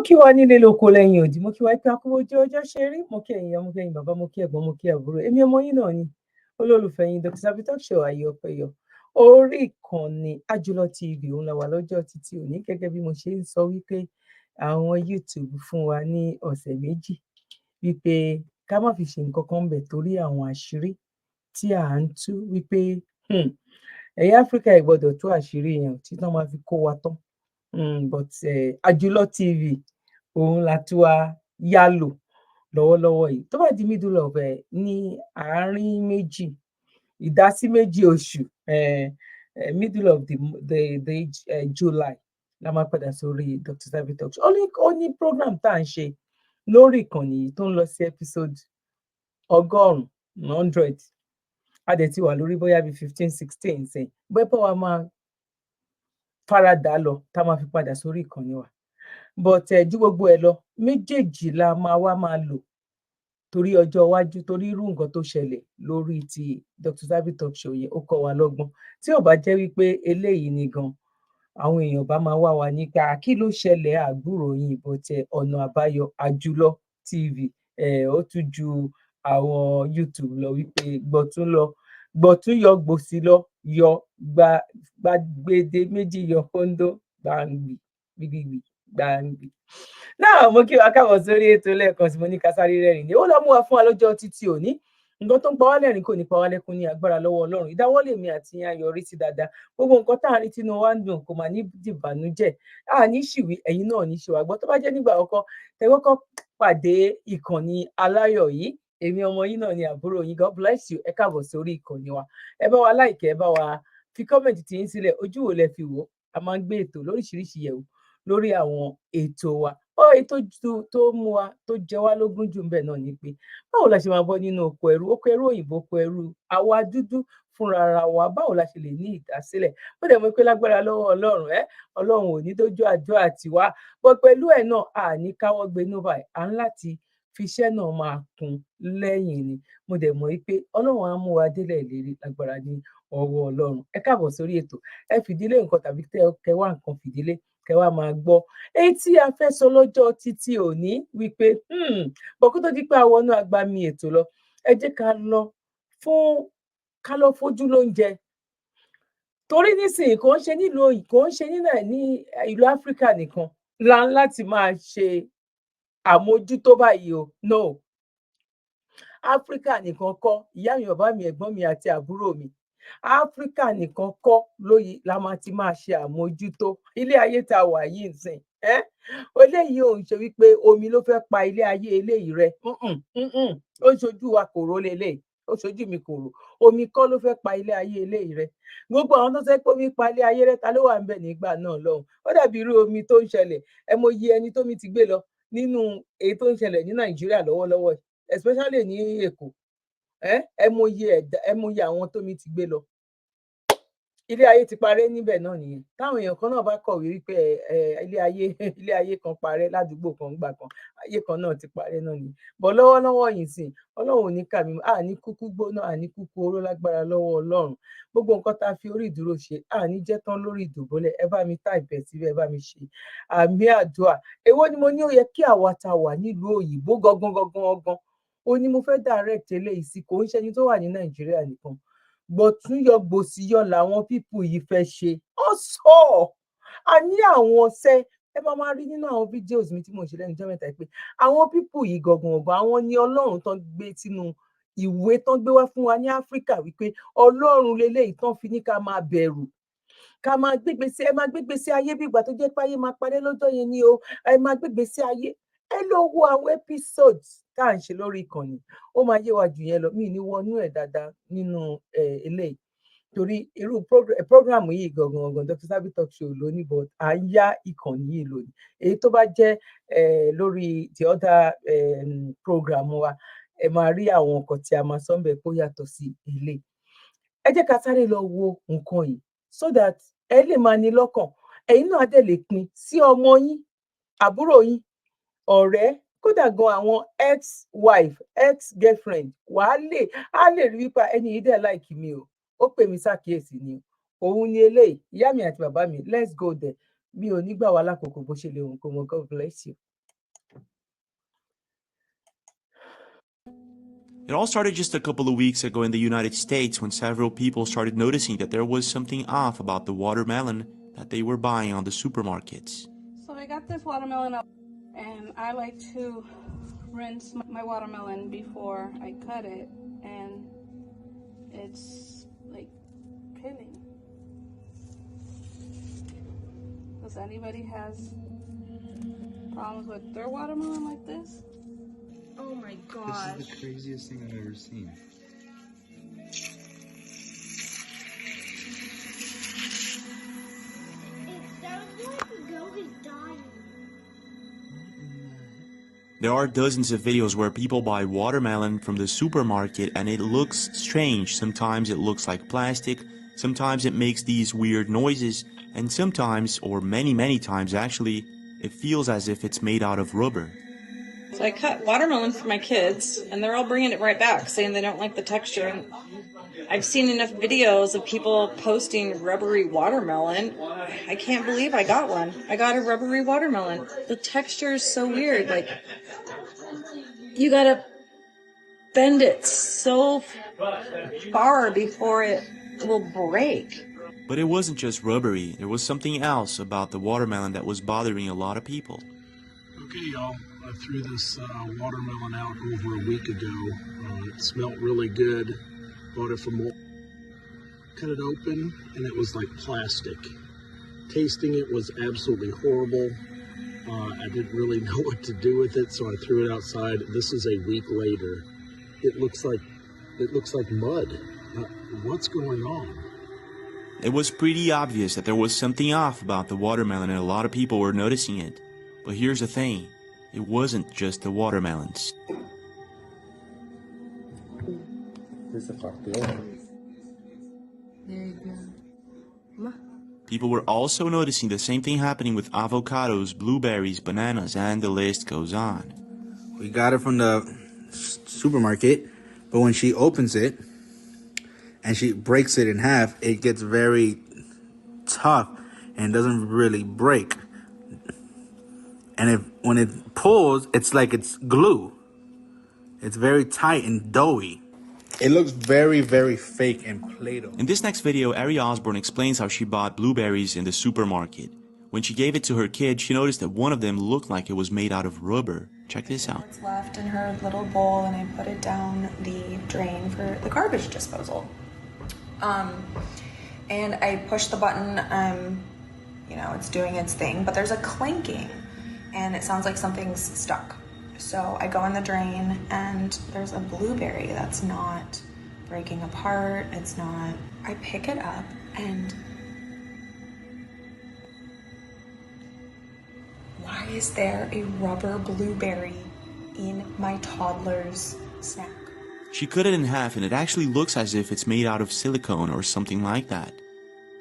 Kí wa nílé lóko lẹ́yìn òdì, mo kí wa pé akówó ojú ọjọ́ ṣe rí. Mo kí ẹ̀yin ìyá, mo kí ẹ̀yin bàbá, mo kí ẹ̀gbọ́n, mo kí àbúrò. Èmi ọmọ yín náà ni, olólùfẹ́ yín, Dr. Zabby Talk Show, ayé ọpẹ́ yọ orí ìkànnì Àjùlọ TV òun la wà lọ́jọ́ títí òní. Gẹ́gẹ́ bí mo ṣe ń sọ wípé àwọn YouTube fún wa ní ọ̀sẹ̀ 2 wípé ká má fi ṣe nǹkan kan bẹ̀ torí àwọn àṣírí tí à ń tú, wípé ẹ̀yin Áfíríkà ẹ̀ gbọ́dọ̀ tú àṣírí yẹn tí wọ́n máa fi kó wa tán. But Àjùlọ TV òun la tú wa yá lò lọ́wọ́lọ́wọ́ yìí. Tó bá di middle of ẹ̀ ní àárín méjì, ìdásí méjì oṣù, middle of the July la máa padà sórí Dr. Zabby Talk Show. Ó ní program tá à ń ṣe lórí ìkànnì yìí tó ń lọ sí episode 100, 100. A dẹ̀ ti wà lórí bóyá bíi 15, 16 sìn bóyá bá wa máa faradà lọ tá a máa fi padà sórí ìkànnì wa. But ju gbogbo ẹ lọ, méjèèjì la máa wá máa lò torí ọjọ́ iwájú, torí irú nǹkan tó ṣẹlẹ̀ lórí ti Dr. Zabby Talk Show yẹn, ó kọ́ wa lọ́gbọ́n. Tí ò bá jẹ́ wípé eléyìí ni gan, àwọn èèyàn bá máa wá wa nípa kí ló ṣẹlẹ̀ àgbúrò yìí. But ọ̀nà àbáyọ, Àjùlọ TV, ó tún ju àwọn YouTube lọ, wípé gbọ̀tún lọ gbọ̀tún yọ, gbòsì lọ yọ, gba gbàgbede méjì yọ, kóńdó gbàǹgbì gbìgbìgbì gbàǹgbì náà. Mo kí wa káàbọ̀ sórí ètò lẹ́ẹ̀kan sí. Mo ní ká sáré rẹ́rìn ní ó lọ mú wa fún wa lọ́jọ́ títí òní. Nǹkan tó ń pa wá lẹ́rìn kò ní pa wá lẹ́kún ní agbára lọ́wọ́ Ọlọ́run. Ìdáwọ́lé mi àti yín á yọrí sí dáadáa. Gbogbo nǹkan tá à ń rí tínú wa ń dùn kò mà ní dìbànújẹ́, à ní ṣìwí, ẹ̀yin náà ní ṣe wá gbọ́. Tó bá jẹ́ nígbà àkọ́kọ́ tẹ kọ́kọ́ pàdé ìkànnì aláyọ̀ yìí, èmi ọmọ yín náà ni, àbúrò yín. God bless you. Ẹ káàbọ̀ sórí ìkànnì wa. Ẹ bá wa like, ẹ bá wa fi comment tí yín sílẹ̀. Ojú wo lẹ fi wò ó? A máa ń gbé ètò lóríṣiríṣi yẹ̀wò lórí àwọn ètò wa. Ó ètò tó mú wa tó jẹ wá lógún jù ńbẹ̀ náà ni pé báwo la ṣe máa bọ́ nínú oko ẹrú òyìnbó, oko ẹrú àwa dúdú fúnra ara wa, báwo la ṣe lè ní ìdásílẹ̀. Ó dẹ̀ mọ̀ pé lágbára lọ́wọ́ Ọlọ́run, ẹ́ Ọlọ́run ò ní dójú àdúrà tiwa bọ́. Pẹ̀lú ẹ̀ náà, a ní káwọ́ gbénú báyìí, à ń láti fiṣẹ́ náà máa kún lẹ́yìn ni. Mo dẹ̀ mọ̀ wípé Ọlọ́run á mú wa délẹ̀ ìlérí lágbára ní ọwọ́ Ọlọ́run. Ẹ káàbọ̀ sórí ètò. Ẹ fìdílé nǹkan tàbí kẹ wá nǹkan fìdílé, kẹ wá máa gbọ́ èyí tí a fẹ́ sọ lọ́jọ́ títí òní wípé bọ̀ kó tó di pé a wọnú agbami ètò lọ, ẹ jẹ́ ká lọ fún ká lọ fojú lóúnjẹ, torí nísìnyí kò ń ṣe nílùú, kò ń ṣe ní ìlú Áfíríkà nìkan la ń láti máa ṣe àmójútó báyìí o. No, Áfíríkà nìkan kọ́. Ìyá mi, bàbá mi, ẹ̀gbọ́n mi àti àbúrò mi, Áfíríkà nìkan kọ́ lóye la máa ti máa ṣe àmójútó ilé ayé tá a wà yìí nsìn. Ẹ́ eléyìí ò ń ṣe wípé omi ló fẹ́ pa ilé ayé eléyìí rẹ. Ó ń ṣojú wa kòró lélẹ̀, ó ṣojú mi kòrò. Omi kọ́ ló fẹ́ pa ilé ayé eléyìí rẹ. Gbogbo àwọn tó sọ pé omi pa ilé ayé rẹ, ta ló wà ń bẹ̀ nígbà náà lọ́hùn? Ó dàbí irú omi tó ń ṣẹlẹ̀. Ẹ mọ iye ẹni tómi ti gbé lọ nínú èyí tó ń ṣẹlẹ̀ ní Nàìjíríà lọ́wọ́lọ́wọ́, especially ní Èkó. Ẹ mọ iye ẹ̀dá, ẹ mọ iye àwọn tómi ti gbé lọ. Ilé ayé ti parẹ́ níbẹ̀ náà nìyẹn. Táwọn èèyàn kan náà bá kọ̀wé wípé ẹ ilé ayé kan parẹ́ ládùúgbò kan gbà kan, ayé kan náà ti parẹ́ náà nìyẹn. Bọ̀ lọ́wọ́lọ́wọ́ yìí sìn, Ọlọ́run ò ní kà mí, à ní kúkú gbóná, à ní kúkú oró lágbára lọ́wọ́ Ọlọ́run. Gbogbo nǹkan tá a fi orí ìdúró ṣe, à ní jẹ́ tán lórí ìdùbúlẹ̀. Ẹ bá mi type ẹ̀ síbẹ̀, ẹ bá mi ṣe àmì àdúrà. Èwo ni mo ní ó yẹ kí àwa tá a wà nílùú òyìnbó gangan gangan gangan, ó ní mo fẹ́ direct eléyìí sí. Kò ń ṣẹni tó wà ní Nàìjíríà nìkan. Gbọ̀tún yọ gbòsì yọ làwọn people yìí fẹ́ ṣe. Ó sọ a ní àwọn ọ̀sẹ̀ ẹ máa máa rí nínú àwọn videos mi tí mo ń ṣe lẹ́nu ọjọ́ mẹ́ta pé àwọn people yìí gangan gangan, àwọn ní Ọlọ́run tán gbé sínú ìwé tán gbé wá fún wa ní Áfíríkà, wípé Ọlọ́run leléyìí tán fi ní ká máa bẹ̀rù, ká máa gbégbé sí, ẹ máa gbégbé sí ayé bí ìgbà tó jẹ́ pé ayé máa parẹ́ lọ́jọ́ yẹn ni o. Ẹ máa gbégbé sí ayé. Ẹ lọ wo àwọn episodes tá à ń ṣe lórí ìkànnì, ó máa yé wa jù yẹn lọ. Mí ní wọnú ẹ̀ dáadáa nínú eléyìí torí irú program yìí gangan gangan, Dr. Zabby Talk Show lónìí, but à ń yá ìkànnì yìí lónìí. Èyí tó bá jẹ́ lórí the other program wa, ẹ máa rí àwọn nǹkan tí a máa sọ ń bẹ̀ kó yàtọ̀ sí eléyìí. Ẹ jẹ́ ká sáré lọ wo nǹkan yìí so that ẹ lè máa ní lọ́kàn, ẹ̀yin náà á dẹ̀ lè pín sí ọmọ yín, àbúrò yín, ọ̀rẹ́, kódà gan àwọn ex-wife, ex-girlfriend. Wàá lè á lè rí wípé ẹni yìí dẹ̀ like mi o, ó pè mí ṣàkíyèsí ni o. Òun ni eléyìí. Ìyá mi àti bàbá mi, let's go there. Mi ò ní gbà wá lákòókò bó ṣe lè hùn kó mọ. God bless you. It all started just a couple of weeks ago in the United States when several people started noticing that there was something off about the watermelon that they were buying on the supermarkets. So I got this watermelon up, and I like to rinse my watermelon before I cut it, and it's like peeling. Does anybody has problems with their watermelon like this? Oh my gosh. This is the craziest thing I've ever seen. It sounds like a goat is dying. There are dozens of videos where people buy watermelon from the supermarket and it looks strange. Sometimes it looks like plastic, sometimes it makes these weird noises, and sometimes, or many, many times actually, it feels as if it's made out of rubber. So I cut watermelon for my kids, and they're all bringing it right back, saying they don't like the texture. And I've seen enough videos of people posting rubbery watermelon. I can't believe I got one. I got a rubbery watermelon. The texture is so weird. Like, you got to bend it so far before it will break. But it wasn't just rubbery. There was something else about the watermelon that was bothering a lot of people. Okay, y'all. I threw this watermelon out over a week ago. It smelled really good. Bought it from Walmart. Cut it open, and it was like plastic. Tasting it was absolutely horrible. I didn't really know what to do with it, so I threw it outside. This is a week later. It looks like mud. What's going on? It was pretty obvious that there was something off about the watermelon, and a lot of people were noticing it. But here's the thing. It wasn't just the watermelons. There you go. People were also noticing the same thing happening with avocados, blueberries, bananas, and the list goes on. We got it from the supermarket, but when she opens it and she breaks it in half, it gets very tough and doesn't really break. And when it pulls, it's like it's glue. It's very tight and doughy. It looks very, very fake and Play-Doh. In this next video, Ari Osborne explains how she bought blueberries in the supermarket. When she gave it to her kid, she noticed that one of them looked like it was made out of rubber. Check this out. What's left in her little bowl, and I put it down the drain for the garbage disposal. And I push the button, you know, it's doing its thing, but there's a clinking, and it sounds like something's stuck. So I go in the drain, and there's a blueberry that's not breaking apart. It's not. I pick it up, and why is there a rubber blueberry in my toddler's snack? She cut it in half, and it actually looks as if it's made out of silicone or something like that.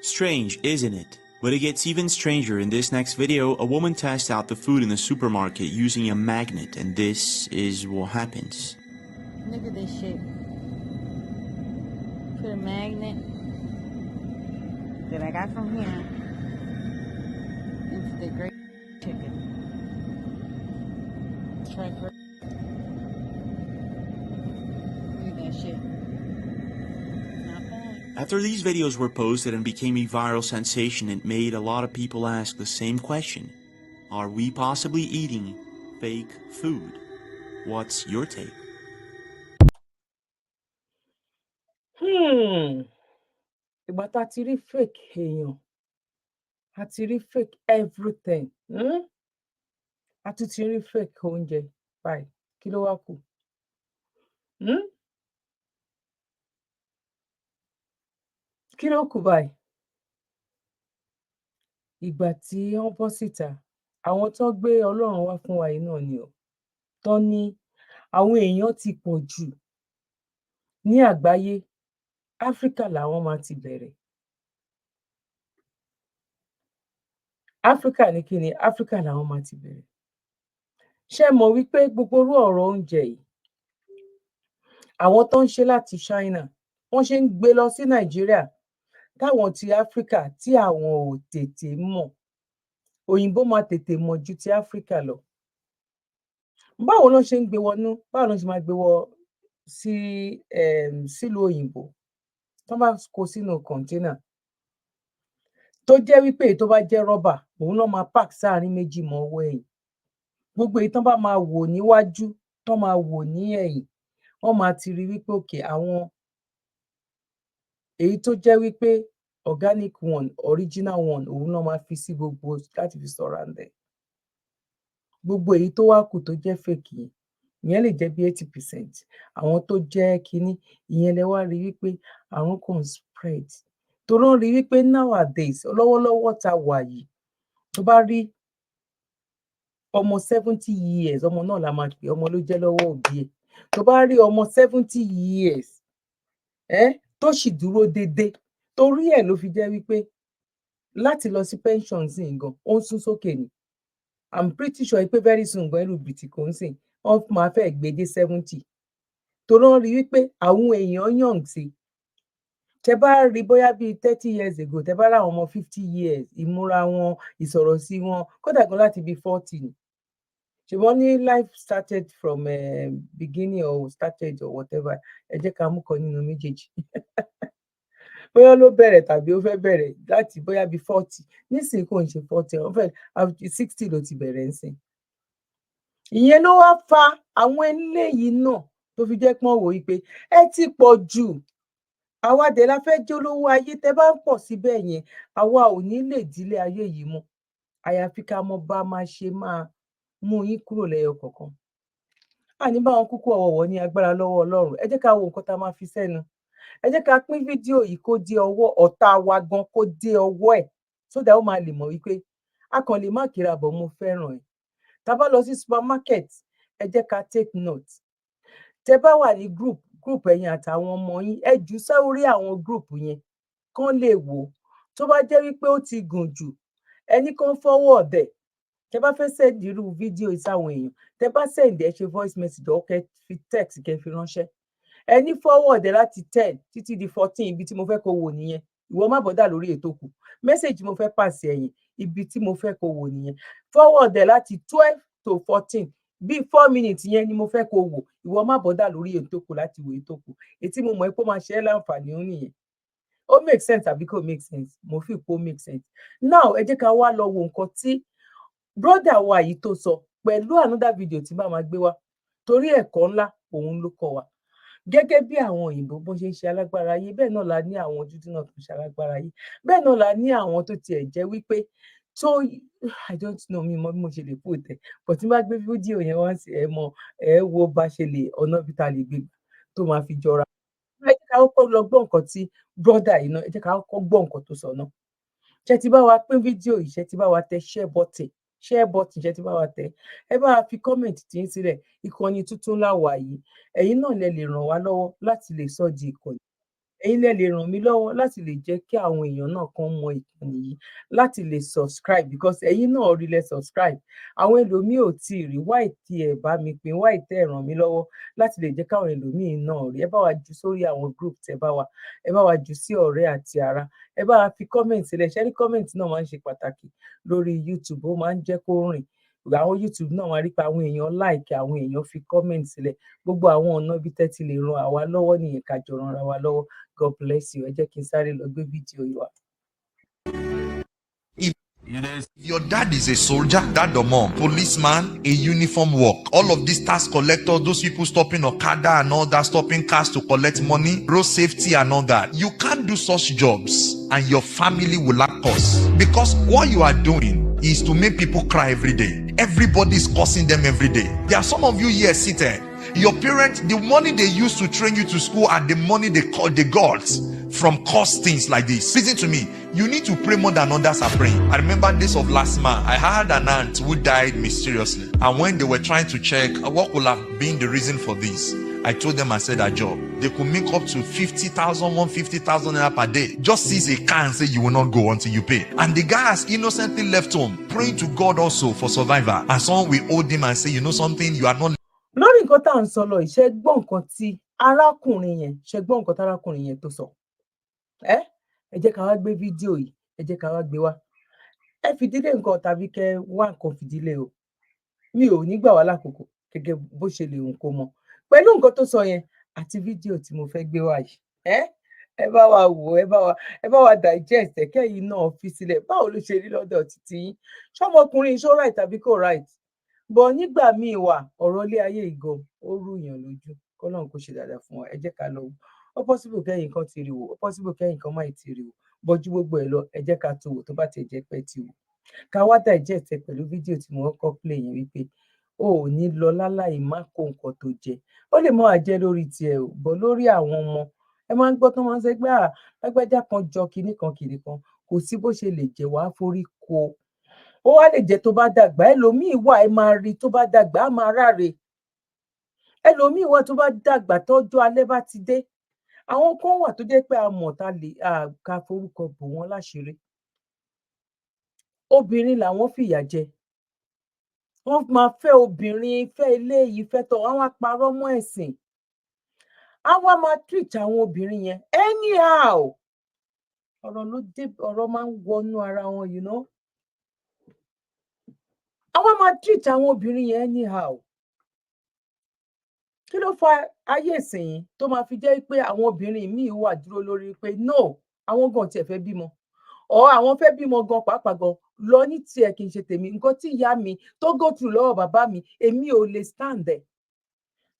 Strange, isn't it? But it gets even stranger. In this next video, a woman tests out the food in the supermarket using a magnet, and this is what happens. Look at this shit. Put a magnet that I got from here into the great chicken. Try for. Look at that shit. After these videos were posted and became a viral sensation, it made a lot of people ask the same question. Are we possibly eating fake food? What's your take? Ìgbà tá a ti rí fake èèyàn, a ti rí fake everything. A tún ti rí fake oúnjẹ báyìí. Kí ló wá kù? Kí ló kù báyìí? Ìgbà tí wọ́n bọ́ síta, àwọn tó gbé Ọlọ́run wá fún wa yìí náà ni o, tán ní àwọn èèyàn ti pọ̀ jù ní àgbáyé, Áfríkà làwọn máa ti bẹ̀rẹ̀. Áfríkà ní kí ni? Áfríkà làwọn máa ti bẹ̀rẹ̀. Ṣé ẹ mọ̀ wípé gbogbo irú ọ̀rọ̀ oúnjẹ yìí, àwọn tó ń ṣe láti China, wọ́n ṣe ń gbé lọ sí Nàìjíríà táwọn ti Áfríkà tí àwọn ò tètè mọ̀. Òyìnbó máa tètè mọ̀ ju ti Áfríkà lọ. Báwo ló ṣe ń gbé wọnú? Báwo ló ṣe máa gbé wọ Sí sílùú òyìnbó, tán bá kó sínú container, tó jẹ́ wípé èyí tó bá jẹ́ rọ́bà, òun náà máa pack sáàárín méjì mọ́ ọwọ́ ẹ̀yìn. Gbogbo èyí tán bá máa wò níwájú, tán máa wò ní ẹ̀yìn, wọ́n máa ti rí wípé okay, àwọn èyí tó jẹ́ wípé organic one, original one, òun náà máa fi sí gbogbo láti fi surround ẹ̀. Gbogbo èyí tó wá kù tó jẹ́ fake yẹn, ìyẹn lè jẹ́ bí 80%. Àwọn tó jẹ́ kínní ìyẹn, lẹ wá rí wípé àrùn kàn ń spread, torí wọ́n rí wípé nowadays, lọ́wọ́lọ́wọ́ tá a wà yìí, tó bá rí ọmọ 70 years, ọmọ náà la máa pè, ọmọ ló jẹ́ lọ́wọ́ òbí ẹ̀, tó bá rí ọmọ 70 years tó sì dúró déédéé, torí ẹ̀ ló fi jẹ́ wípé láti lọ sí pension sí gan, ó ń sún sókè ni. I'm pretty sure pé very soon gan, irú bìtìkò ń sìn, wọ́n máa fẹ́ gbé dé 70, torí wọ́n rí wípé àwọn èèyàn young sí. Tẹ bá rí bóyá bíi 30 years ago, tẹ bá ráwọn ọmọ 50 years, ìmúra wọn, ìsọ̀rọ̀ sí wọn, kódà gan láti bíi 40 ni. Ṣùgbọ́n ní life started from beginning or started or whatever, ẹ jẹ́ ká mú kan nínú méjèèjì, bóyá ló bẹ̀rẹ̀ tàbí ó fẹ́ bẹ̀rẹ̀ láti bóyá bíi 40. Nísìnyí kò ń ṣe 40, ó fẹ́ 60 ló ti bẹ̀rẹ̀ ńsìn. Ìyẹn ló wá fa àwọn eléyìí náà tó fi jẹ́ pọ́n wò wípé ẹ ti pọ̀ jù, àwa dẹ̀ la fẹ́ jólówó ayé. Tẹ́ bá ń pọ̀ síbẹ̀ yẹn, àwa ò ní lè dílé ayé yìí mú, àyàfi ká mọ bá máa ṣe máa mú yín kúrò lẹ́yọ kọ̀ọ̀kan. Àní báwọn kúkú ọ̀wọ̀wọ̀ ní agbára lọ́wọ́ Ọlọ́run. Ẹ jẹ́ ká wo nǹkan tá a máa fi sẹ́nu. Ẹ jẹ́ ká pín fídíò yìí kó dé ọwọ́ ọ̀tá wa gan, kó dé ọwọ́ ẹ̀, so that ó máa lè mọ̀ wípé a kàn lè má kíra bọ̀, mo fẹ́ràn ẹ̀. Tá a bá lọ sí supermarket, ẹ jẹ́ ká take note. Tẹ́ bá wà ní group group, ẹ̀yin àtàwọn ọmọ yín, ẹ jù sórí àwọn group yẹn kán lè wò ó. Tó bá jẹ́ wípé ó ti gùn jù, ẹní kan forward ẹ̀. Tẹ́ bá fẹ́ send irú fídíò yìí sáwọn èèyàn, tẹ́ bá send ẹ, ṣe voice message or kẹ́ fi text, kẹ́ fi ránṣẹ́. Ẹ ní forward ẹ láti 10 títí di 14. Ibi tí mo fẹ́ kó wò nìyẹn. Ìwọ má bother lórí ètò kù. Message mo fẹ́ pàṣẹ ẹ̀yìn, ibi tí mo fẹ́ kó wò nìyẹn. Forward ẹ láti 12 to 14, bíi 4 minutes yẹn ni mo fẹ́ kó wò. Ìwọ má bother lórí ètò kù láti wò ètò kù. Ètí mo mọ̀ pé ó máa ṣe é láǹfààní ó nìyẹn. Ó make sense àbí kò make sense? Mo fi pé ó make sense. Now, ẹ jẹ́ ká wá lọ wo nǹkan tí brother wa yìí tó sọ pẹ̀lú another video tí bá máa gbé wá, torí ẹ̀kọ́ ńlá òun ló kọ́ wa. Gẹ́gẹ́ bí àwọn òyìnbó bó ṣe ń ṣe alágbára ayé, bẹ́ẹ̀ náà la ní àwọn dúdú náà tó ń ṣe alágbára ayé. Bẹ́ẹ̀ náà la ní àwọn tó tiẹ̀ jẹ́ wípé tó, I don't know, mi mọ bí mo ṣe lè put ẹ̀, but tí n bá gbé fídíò yẹn wá sí, ẹ mọ, ẹ wo bá ṣe lè ọ̀nà bí ta lè gbé tó máa fi jọra. Ẹ jẹ́ ká kọ́kọ́ lọ gbọ́ nǹkan tí brother yìí náà, ẹ jẹ́ ká kọ́kọ́ gbọ́ nǹkan tó sọ náà. Ṣé ti bá wa pín fídíò yìí? Ṣé ti bá wa tẹ share button? Share button, ṣé ti bá wa tẹ? Ẹ bá wa fi comment tí ń sílẹ̀. Ìkànnì tuntun la wà yìí. Ẹ̀yin náà lẹ lè ràn wá lọ́wọ́ láti lè sọ di ìkànnì. Ẹ̀yin lẹ lè ràn mí lọ́wọ́ láti lè jẹ́ kí àwọn èèyàn náà kàn mọ ìkànnì yìí, láti lè subscribe, because ẹ̀yin náà rí lẹ subscribe, àwọn ẹlòmíì ò tí ì rí. Why tí ẹ bá mi pín? Why tẹ́ ẹ ràn mí lọ́wọ́ láti lè jẹ́ káwọn ẹlòmíì náà rí? Ẹ bá wa jù sórí àwọn group tẹ́ bá wa, ẹ bá wa jù sí ọ̀rẹ́ àti ará. Ẹ bá wa fi comment sílẹ̀. Ṣé rí, comment náà máa ń ṣe pàtàkì lórí YouTube. Ó máa ń jẹ́ kó rìn. Àwọn YouTube náà máa rí pé àwọn èèyàn like, àwọn èèyàn fi comment sílẹ̀. Gbogbo àwọn ọ̀nà ibi tẹ́ ti lè ran àwa lọ́wọ́ nìyẹn. Ká jọ ran ara wa lọ́wọ́. God bless you. Ẹ jẹ́ kí n sáré lọ gbé fídíò yìí wá. If your dad is a soldier, dad or mom, policeman, a uniform work, all of these tax collectors, those people stopping Okada and all that, stopping cars to collect money, road safety and all that, you can't do such jobs and your family will lack cause. Because what you are doing is to make people cry every day. Everybody is cursing them every day. There are some of you here seated. Your parents, the money they used to train you to school and the money they call they got from cost things like this. Listen to me. You need to pray more than others are praying. I remember days of last month, I had an aunt who died mysteriously. And when they were trying to check what could have been the reason for this, I told them, I said, a job. They could make up to 50,000, 150,000 naira per day. Just seize a car and say you will not go until you pay. And the guy has innocently left home, praying to God also for survival. And someone will hold him and say, "You know something, you are not" Lórí nǹkan tá à ń sọ lọ, ìṣe gbọ́ nǹkan tí arákùnrin yẹn ṣe, gbọ́ nǹkan tárákùnrin yẹn tó sọ. Ẹ jẹ́ ká wá gbé fídíò yìí, ẹ jẹ́ ká wá gbé wá. Ẹ fìdílé nǹkan tàbí kẹ́ wá nǹkan fìdílé o. Mi ò ní gbà wá lákòókò. Gẹ́gẹ́ bó ṣe lè hùn kó mọ pẹ̀lú nǹkan tó sọ yẹn. Àti fídíò tí mo fẹ́ gbé wá yìí, ẹ bá wa wò, ẹ bá wa digest ẹ, kẹ́yìn náà fi sílẹ̀. Báwo ló ṣe rí lọ́dọ̀ títí yín? Ṣọmọkùnrin ṣó right tàbí kò right? Bọ̀ nígbà míì wà, ọ̀rọ̀ ilé ayé ìgan ó rúyàn lójú. Kọ́lọ́run kò ṣe dáadáa fún wa. Ẹ jẹ́ ká lọ wò ó. Possible kẹ́yìn kan ti rí wò ó, possible kẹ́yìn kan má ti rí wò. Bọ́jú gbogbo ẹ̀ lọ, ẹ jẹ́ ká tó wò. Tó bá tiẹ̀ jẹ́ pé ti wò, ká wá digest ẹ pẹ̀lú fídíò tí mo kọ́kọ́ play yẹn, wípé o ò ní lọ láláì má kó nǹkan tó jẹ. Ó lè mọ́ àjẹ́ lórí tiẹ̀ o, bọ̀ lórí àwọn ọmọ, ẹ máa ń gbọ́ tó máa ń sọ pé, "À, lágbájá kan jọ kinní kan kinní kan." Kò sí bó ṣe lè jẹ́, wàá forí ko. Ó wá lè jẹ́ tó bá dàgbà, ẹlòmíín wà, ẹ máa rí tó bá dàgbà, á máa ráre. Ẹlòmíín wà, tó bá dàgbà, tọ́jú alẹ́ bá ti dé. Àwọn kan wà tó jẹ́ pé a mọ̀ tá lè ká forúkọ bò wọ́n láṣìírí. Obìnrin làwọn fìyà jẹ. Wọ́n máa fẹ́ obìnrin, fẹ́ eléyìí, fẹ́ tọ́ wọ́n, wá parọ́ mọ́ ẹ̀sìn, á wá máa treat àwọn obìnrin yẹn anyhow. Ọ̀rọ̀ ló dé, ọ̀rọ̀ máa ń wọnú ara wọn. Á wá máa treat àwọn obìnrin yẹn anyhow. Kí ló fa ayé ìsìn tó máa fi jẹ́ pé àwọn obìnrin míì wà dúró lórí pé no, àwọn gan tiẹ̀ fẹ́ bímọ, ọ àwọn fẹ́ bímọ gan pàápàá gan lọ ní tiẹ̀, kì í ṣe tèmi. Nǹkan tí ìyá mi tó go through lọ́wọ́ bàbá mi, èmi ò lè stand ẹ̀.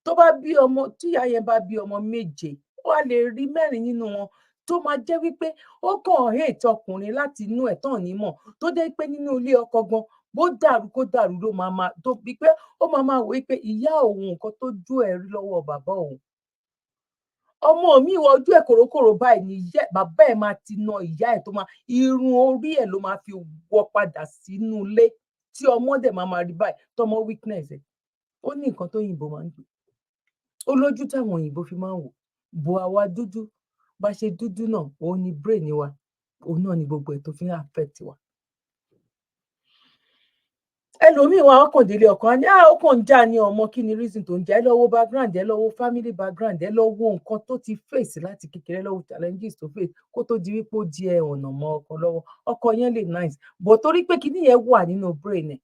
Tó bá bí ọmọ, tí ìyá yẹn bá bí ọmọ 7, ó wá lè rí mẹ́rin nínú wọn tó máa jẹ́ wípé ó kàn hate ọkùnrin láti inú ẹ̀ tán ní mọ̀, tó jẹ́ pé nínú ilé ọkọ gan, bó dàrú kó dàrú, ló máa máa tó bí pé ó máa máa wò pé ìyá òun, nǹkan tó jú ẹ̀ rí lọ́wọ́ bàbá òun. Ọmọ mi wọ ojú ẹ̀ kòrókòrò báyìí ni bàbá ẹ̀ máa ti na ìyá ẹ̀, tó máa irun orí ẹ̀ ló máa fi wọ padà sínú ilé, tí ọmọ dẹ̀ máa máa rí báyìí, tọmọ weakness ẹ̀. Ó ní nǹkan tó yìnbó máa ń gbé, ó lójú táwọn òyìnbó fi máa ń wò bó. Àwa dúdú, bá ṣe dúdú náà, òun ni brain wa, òun náà ni gbogbo ẹ̀ tó fi ń affect wa. Ẹlòmíín wa, ọkàn délé ọkàn á ní, "Ah, ó kàn ń jà ní ọmọ." Kí ni reason tó ń jà? Ẹ lọ wo background, ẹ lọ wo family background, ẹ lọ wo nǹkan tó ti face láti kékeré, ẹ lọ wo challenges tó face kó tó di wípé ó di ẹ ọ̀nà mọ́ ọkọ lọ́wọ́. Ọkọ yẹn lè nice, but torí pé kíní yẹn wà nínú brain ẹ̀,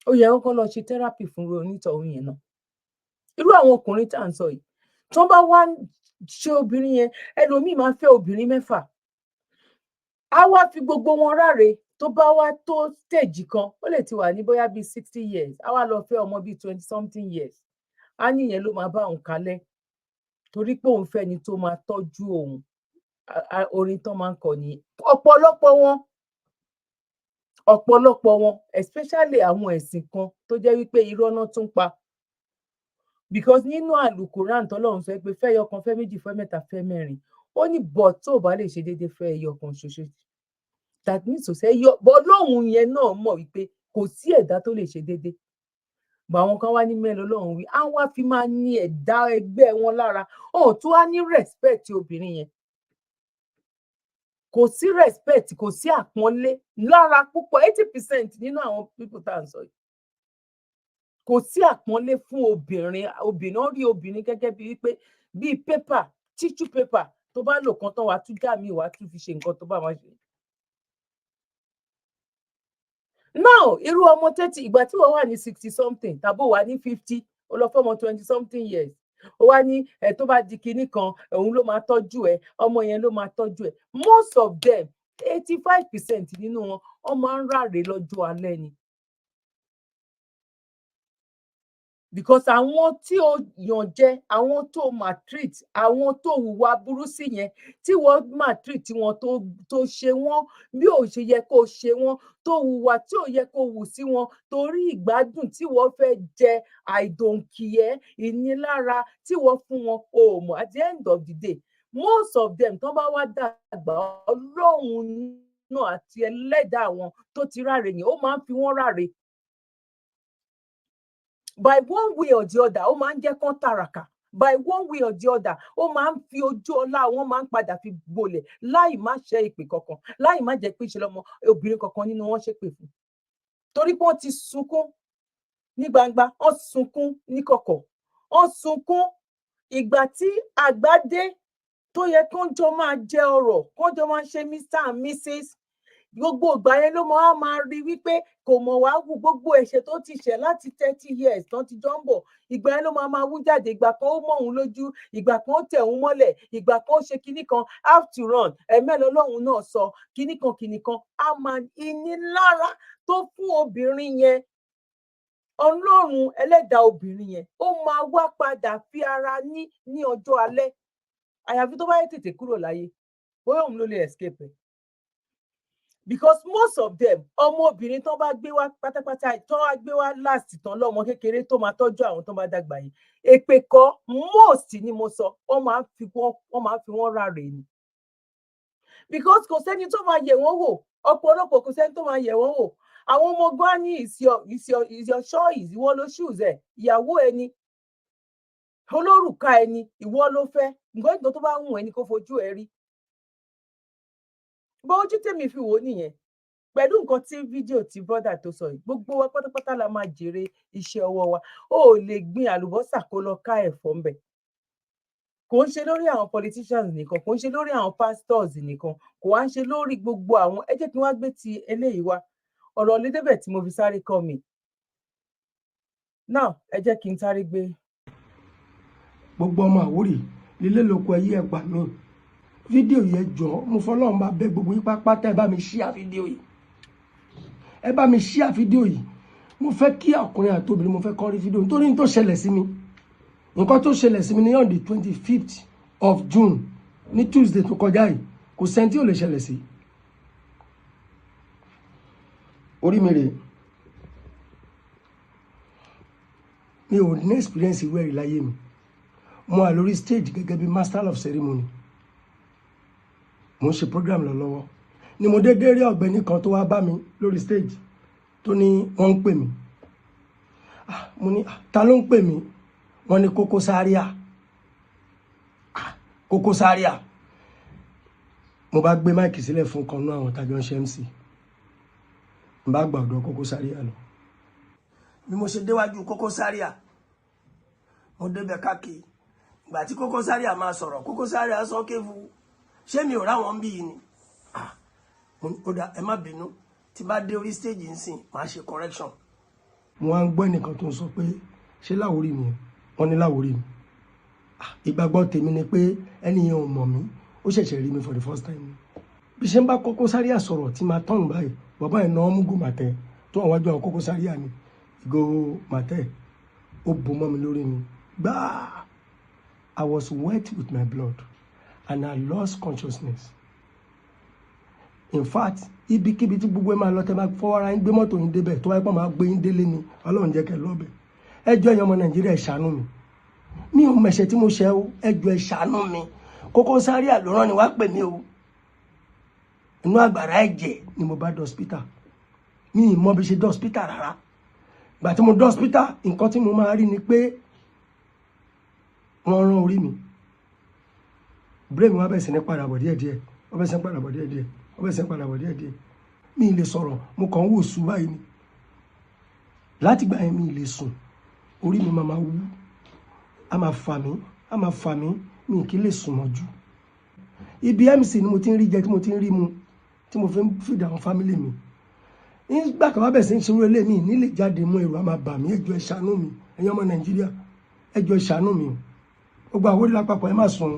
ó yẹ kó lọ ṣe therapy fún onítọ̀hún yẹn náà. Irú àwọn ọkùnrin tá à ń sọ yìí, tó bá wá ṣe obìnrin yẹn, ẹlòmíín máa fẹ́ obìnrin 6, á wá fi gbogbo wọn ráre. Tó bá wá tó stage kan, ó lè ti wà ní bóyá bíi 60 years, á wá lọ fẹ́ ọmọ bíi 20 something years. Á níyẹn ló máa bá òun kalẹ̀ torí pé òun fẹ́ ni tó máa tọ́jú òun. Orin tán máa ń kọ ní ọ̀pọ̀lọpọ̀ wọn, ọ̀pọ̀lọpọ̀ wọn, especially àwọn ẹ̀sìn kan tó jẹ́ wípé irọ́ náà tún pa, because nínú àlùkùrán tọ́lọ́run sọ pé fẹ́ ẹyọ kan, fẹ́ méjì, fẹ́ mẹ́ta, fẹ́ mẹ́rin. Ó ní bọ̀ tó o bá lè ṣe déédéé, fẹ́ ẹyọ kan ṣoṣo. That means to say, yọ bọ́ lóhùn yẹn náà mọ̀ wípé kò sí ẹ̀dá tó lè ṣe déédéé. Bọ̀ àwọn kan wá ní mẹ́rin lọ́lọ́run wí, á wá fi máa ní ẹ̀dá ẹgbẹ́ wọn lára. Ó tún wá ní respect obìnrin yẹn, kò sí respect, kò sí àpọ́nlé lára púpọ̀. 80% nínú àwọn people tá à ń sọ yìí, kò sí àpọ́nlé fún obìnrin. Obìnrin, ó rí obìnrin gẹ́gẹ́ bíi wípé bíi paper, tissue paper, tó bá lò kan tán, wàá tún já mi, wàá tún fi ṣe nǹkan tó bá máa ṣe. Now, irú ọmọ 30, ìgbà tí wọ́n wà ní 60 something tàbí wà ní 50, ó lọ fọ́mọ 20 something years, ó wá ní ẹ tó bá di kinní kan, òun ló máa tọ́jú ẹ, ọmọ yẹn ló máa tọ́jú ẹ. Most of them, 85% nínú wọn, wọ́n máa ń ráre lọ́jọ́ alẹ́ ni, because àwọn tí ó yàn jẹ, àwọn tó maltreat, àwọn tó hùwà burú sí yẹn, tí wọ́n maltreat wọn, tó ṣe wọ́n bí ò ṣe yẹ kó ṣe wọ́n, tó hùwà tí ò yẹ kó hù sí wọn, torí ìgbádùn tí wọ́n fẹ́ jẹ, àìdòǹkìyẹ, ìnilára tí wọ́n fún wọn, ò mọ̀. At the end of the day, most of them, tó bá wá dàgbà, Ọlọ́run náà àti ẹlẹ́dàá wọn tó ti ráre yẹn, ó máa ń fi wọ́n ráre by one way or the other. Ó máa ń jẹ́ kán tàràkà by one way or the other. Ó máa ń fi ojú ọlá wọn, máa ń padà fi gbolẹ̀ láì má ṣe ìpè kankan, láì má jẹ́ pé ṣe lọ́mọ obìnrin kankan nínú wọn ṣépè fún, torí pé wọ́n ti sunkún ní gbangba, wọ́n sunkún ní kọ̀kọ̀, wọ́n sunkún. Ìgbà tí àgbà dé tó yẹ kán jọ máa jẹ ọrọ̀, kán jọ máa ṣe Mr and Mrs. Gbogbo ìgbà yẹn ló máa máa rí wípé kò mọ̀ wá wù. Gbogbo ẹ̀ṣẹ̀ tó ti ṣẹ̀ láti 30 years tán ti jọ ń bọ̀, ìgbà yẹn ló máa máa wú jáde. Ìgbà kan, ó mọ̀ òun lójú. Ìgbà kan, ó tẹ̀ òun mọ́lẹ̀. Ìgbà kan, ó ṣe kinní kan, have to run ẹ̀mẹ́lọ lọ́hùn náà sọ kinní kan kinní kan. Á máa ìnilára tó fún obìnrin yẹn, Ọlọ́run ẹlẹ́dàá obìnrin yẹn, ó máa wá padà fi ara ní ọjọ́ alẹ́, àyàfi tó bá yẹ tètè kúrò láyé, bóyá òun ló lè escape ẹ̀, because most of them, ọmọbìnrin tó bá gbé wá pátápátá, tó wá gbé wá last tán, lọ́mọ kékeré tó máa tọ́jú àwọn tó bá dàgbà yìí, èpè kọ́, most ni mo sọ, wọ́n máa ń fi wọ́n ráre ni, because kò sẹ́ni tó máa yẹ̀ wọ́n wò. Ọ̀pọ̀lọpọ̀, kò sẹ́ni tó máa yẹ̀ wọ́n wò. Àwọn ọmọ gan ní is your choice, ìwọ ló choose ẹ, ìyàwó ẹni, olórùka ẹni, ìwọ ló fẹ́ nǹkan. Ìgbọ́n tó bá wù ẹni kó fojú ẹ rí bó ojú tèmi fi wò ó nìyẹn. Pẹ̀lú nǹkan tí fídíò tí brother tó sọ yìí, gbogbo wa pátápátá la máa jèrè iṣẹ́ ọwọ́ wa. Ó lè gbin àlùbọ́sà kó lọ ká ẹ̀fọ́ ńbẹ̀. Kò ń ṣe lórí àwọn politicians nìkan, kò ń ṣe lórí àwọn pastors nìkan, kò wá ń ṣe lórí gbogbo àwọn. Ẹ jẹ́ kí wọ́n gbé ti eléyìí wá. Ọ̀rọ̀ lédèbẹ̀ tí mo fi sáré kọ́ mi now, ẹ jẹ́ kí n sáré gbé. Gbogbo ọmọ Àwórì lílé lóko, ẹyí ẹgbà mi fídíò yẹn jọ. Mo fọlọ́run bá bẹ gbogbo yín pátá, ẹ bá mi share fídíò yìí, ẹ bá mi share fídíò yìí. Mo fẹ́ kí ọkùnrin àti obìnrin, mo fẹ́ kọ́ rí fídíò, nítorí ní tó ṣẹlẹ̀ sí mi, nǹkan tó ṣẹlẹ̀ sí mi ní on the 25th of June, ní Tuesday tó kọjá yìí, kò sẹ́ni tí ò lè ṣẹlẹ̀ sí. Orí mi rèé. Mi ò ní experience irú ẹ̀rí láyé mi. Mo wà lórí stage gẹ́gẹ́ bí master of ceremony, mo ń ṣe program lọ lọ́wọ́ ni mo dédé rí ọ̀gbẹ́ni kan tó wá bá mi lórí stage, tó ní wọ́n ń pè mí. Ah, mo ní, "Ah, ta ló ń pè mí?" Wọ́n ní Koko Zaria. Ah, Koko Zaria. Mo bá gbé mic sílẹ̀ fún kan náà àwọn tàjọ ń ṣe MC, n bá gbà ọ̀dọ̀ Koko Zaria lọ. Bí mo ṣe déwájú Koko Zaria, mo débẹ̀ káàkiri. Ìgbà tí Koko Zaria máa sọ̀rọ̀, Koko Zaria sọ kéfu, ṣé mi ò ráwọn bí yìí ni? Ah, mo ní, ó dá, ẹ má bínú, tí bá dé orí stage nsìn, màá ṣe correction. Mo wá ń gbọ́ ẹnìkan tó ń sọ pé, ṣé Láwórì ni? Wọ́n ní Láwórì ni. Ah, ìgbàgbọ́ tèmi ni pé ẹni yẹn ò mọ̀ mí, ó ṣẹ̀ṣẹ̀ rí mi for the first time. Bí ṣe ń bá Koko Zaria sọ̀rọ̀ tí máa tọ̀nù báyìí, bàbá yẹn náà mú gò màtẹ tó àwọn wájú àwọn Koko Zaria ni ìgò màtẹ, ó bò mọ́ mi lórí ni gbáà. I was wet with my blood and I lost consciousness. In fact, ibikíbi tí gbogbo ẹ máa lọ, tẹ máa fọwọ́ ara yín gbé mọ́tò yín débẹ̀, tó wáyé pọ̀ máa gbé yín délé ni. Ọlọ́run jẹ́ kẹ́ lọ́bẹ̀. Ẹ jọ̀ọ́, ẹ̀yin ọmọ Nàìjíríà, ẹ ṣàánú mi. Mi ò mẹ̀ṣẹ̀ tí mo ṣẹ̀ o. Ẹ jọ̀ọ́, ẹ ṣàánú mi. Koko Zaria ló rán ni wá pè mí o. Inú àgbàrá ẹ̀jẹ̀ ni mo bá dé hospital. Mi ì mọ bí ṣe dé hospital rárá. Ìgbà tí mo dé hospital, nǹkan tí mo máa rí ni pé wọ́n rán orí mi. Brain mi wá bẹ̀rẹ̀ sí ní padà bọ̀ díẹ̀díẹ̀, wọ́n bẹ̀rẹ̀ sí ní padà bọ̀ díẹ̀díẹ̀, wọ́n bẹ̀rẹ̀ sí ní padà bọ̀ díẹ̀díẹ̀. Mi ì lè sọ̀rọ̀, mo kàn ń wò sùn báyìí ni. Láti gbà yẹn, mi ì lè sùn. Orí mi máa ma wú, a máa fà mí, a máa fà mí, mi kì í lè sùn mọ́jú. Ibi MC ni mo ti ń rí jẹ, tí mo ti ń rí mu, tí mo fi ń feed àwọn family mi. Nígbà kan wá bẹ̀rẹ̀ sí ń ṣerú eléyìí, mi ní lè jáde mú, ẹ̀rù á máa bà mí. Ẹ jọ̀ọ́, ẹ ṣàánú mi. Ẹ̀yin ọmọ Nàìjíríà, ẹ jọ̀ọ́, ẹ ṣàánú mi o. Gbogbo Àwórì lápapọ̀, ẹ má sùn,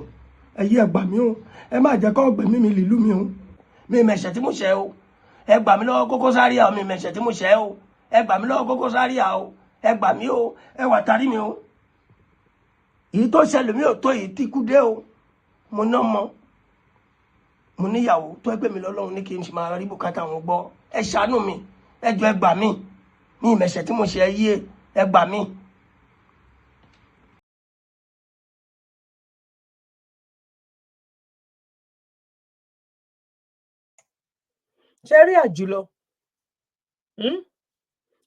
ẹ yí, ẹ gbà mí o. Ẹ má jẹ́ kó gbẹ̀mí mi lìlú mi o. Mi mẹ̀ṣẹ̀ tí mo ṣẹ̀ o. Ẹ gbà mí lọ́wọ́ Koko Zaria o. Mi mẹ̀ṣẹ̀ tí mo ṣẹ̀ o. Ẹ gbà mí lọ́wọ́ Koko Zaria o. Ẹ gbà mí o. Ẹ wà tarí mi o. Èyí tó ṣẹlẹ̀ mi ò tó èyí tí kú dé o. Mo ná mọ, mo níyàwó tó ẹgbẹ́ mi lọ́lọ́run ní kí n máa rí bùkátà wọn gbọ́. Ẹ ṣàánú mi, ẹ jọ̀ọ́, ẹ gbà mí. Mi ìmẹ̀ṣẹ̀ tí mo ṣe, ẹ yé, ẹ gbà mí. Ṣe rí àjùlọ?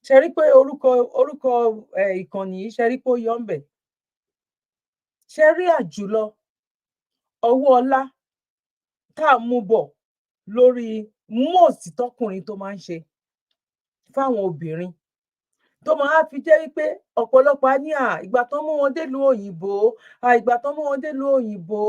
Ṣe rí pé orúkọ ìkànnì yìí, ṣe rí pé ó yọ ń bẹ̀? Ṣe rí àjùlọ ọwọ́ ọlá tá à ń mú bọ̀ lórí most tọkùnrin tó máa ń ṣe fáwọn obìnrin? Tó máa fi jẹ́ wípé ọ̀pọ̀lọpọ̀ á ní à ìgbà tán mú wọn délùú òyìnbó, à ìgbà tán mú wọn délùú òyìnbó,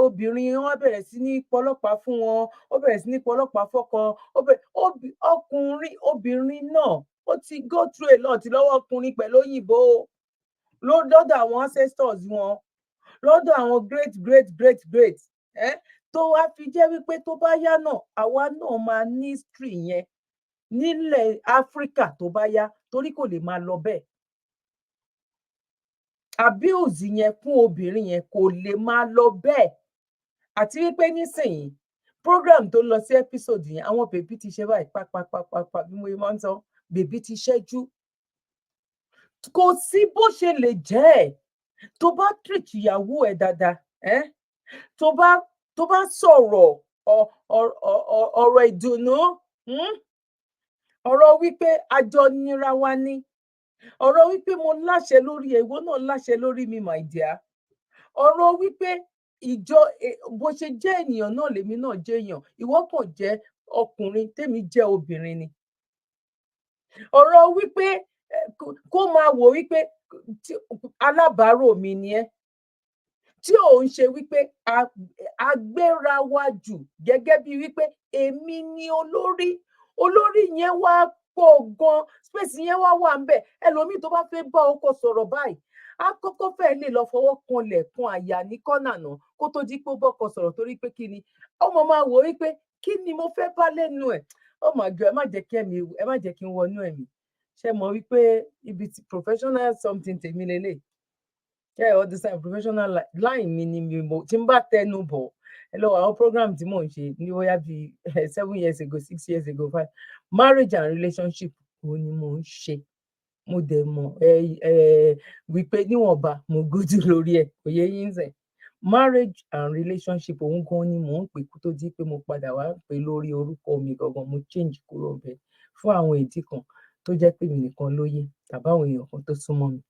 obìnrin wọn bẹ̀rẹ̀ sí ní pọlọ́pàá fún wọn, ó bẹ̀rẹ̀ sí ní pọlọ́pàá fọ́kọ, ó bẹ̀rẹ̀ ọkùnrin. Obìnrin náà, ó ti go through a lot lọ́wọ́ ọkùnrin pẹ̀lú òyìnbó, lọ́dọ̀ àwọn ancestors wọn, lọ́dọ̀ àwọn great great great great, tó wá fi jẹ́ wípé tó bá yá náà, àwa náà máa ní history yẹn nílẹ̀ Áfíríkà tó bá yá, torí kò lè máa lọ bẹ́ẹ̀. Abuse yẹn fún obìnrin yẹn kò lè máa lọ bẹ́ẹ̀. Àti wípé nísìnyí, program tó lọ sí episode yẹn, àwọn baby ti ṣe báyìí pápápápá. Bí mo máa ń sọ, baby ti ṣẹ́jú. Kò sí bó ṣe lè jẹ́ ẹ̀, tó bá treat ìyàwó ẹ̀ dáadáa, tó bá sọ̀rọ̀ ọ̀rọ̀ ìdùnnú, ọ̀rọ̀ wípé àjọ nira wa ní, ọ̀rọ̀ wípé mo láṣẹ lórí ẹ̀, ìwọ náà láṣẹ lórí mi, my dear, ọ̀rọ̀ wípé ìjọ bó ṣe jẹ́ ènìyàn náà lèmi náà jẹ́ èèyàn, ìwọ kàn jẹ́ ọkùnrin, tèmi jẹ́ obìnrin ni, ọ̀rọ̀ wípé kó máa wò wípé alábàárò mi ni ẹ́, tí ò ń ṣe wípé a gbéra wa jù gẹ́gẹ́ bíi wípé èmi ni olórí. Olórí yẹn wá pọ̀ gan, space yẹn wá wà ńbẹ̀. Ẹlòmíì tó bá fẹ́ bá ọkọ sọ̀rọ̀ báyìí, á kọ́kọ́ fẹ́ lè lọ fọwọ́ kanlẹ̀ kan àyà ní kọ́nà náà kó tó di pé ó bọ́kọ sọ̀rọ̀, torí pé kí ni, ó mọ̀ máa wò wípé kí ni mo fẹ́ bá lẹ́nu ẹ̀. Oh my God, ẹ má jẹ́ kí ẹ̀mí, ẹ má jẹ́ kí n wọnú ẹ̀mí. Ṣe mọ̀ wípé ibi tí professional something tèmi lélẹ̀, ṣe ẹ understand? Professional line mi ni mi mo tí n bá tẹnu bọ̀. Ẹ lọ àwọn program tí mò ń ṣe ní bóyá bíi 7 years ago, 6 years ago, five, marriage and relationship, òun ni mò ń ṣe. Mo dẹ̀ mọ̀ ẹ ẹ wípé níwọ̀nba mo gúdú lórí ẹ̀, kò yẹ yín sẹ̀. Marriage and relationship, òun gan ni mò ń pè kó tó di pé mo padà wá pè lórí orúkọ mi gangan. Mo change kúrò bẹ́ẹ̀ fún àwọn ìdí kan tó jẹ́ pé mi nìkan ló yé tàbí àwọn èèyàn kan tó súnmọ́ mi.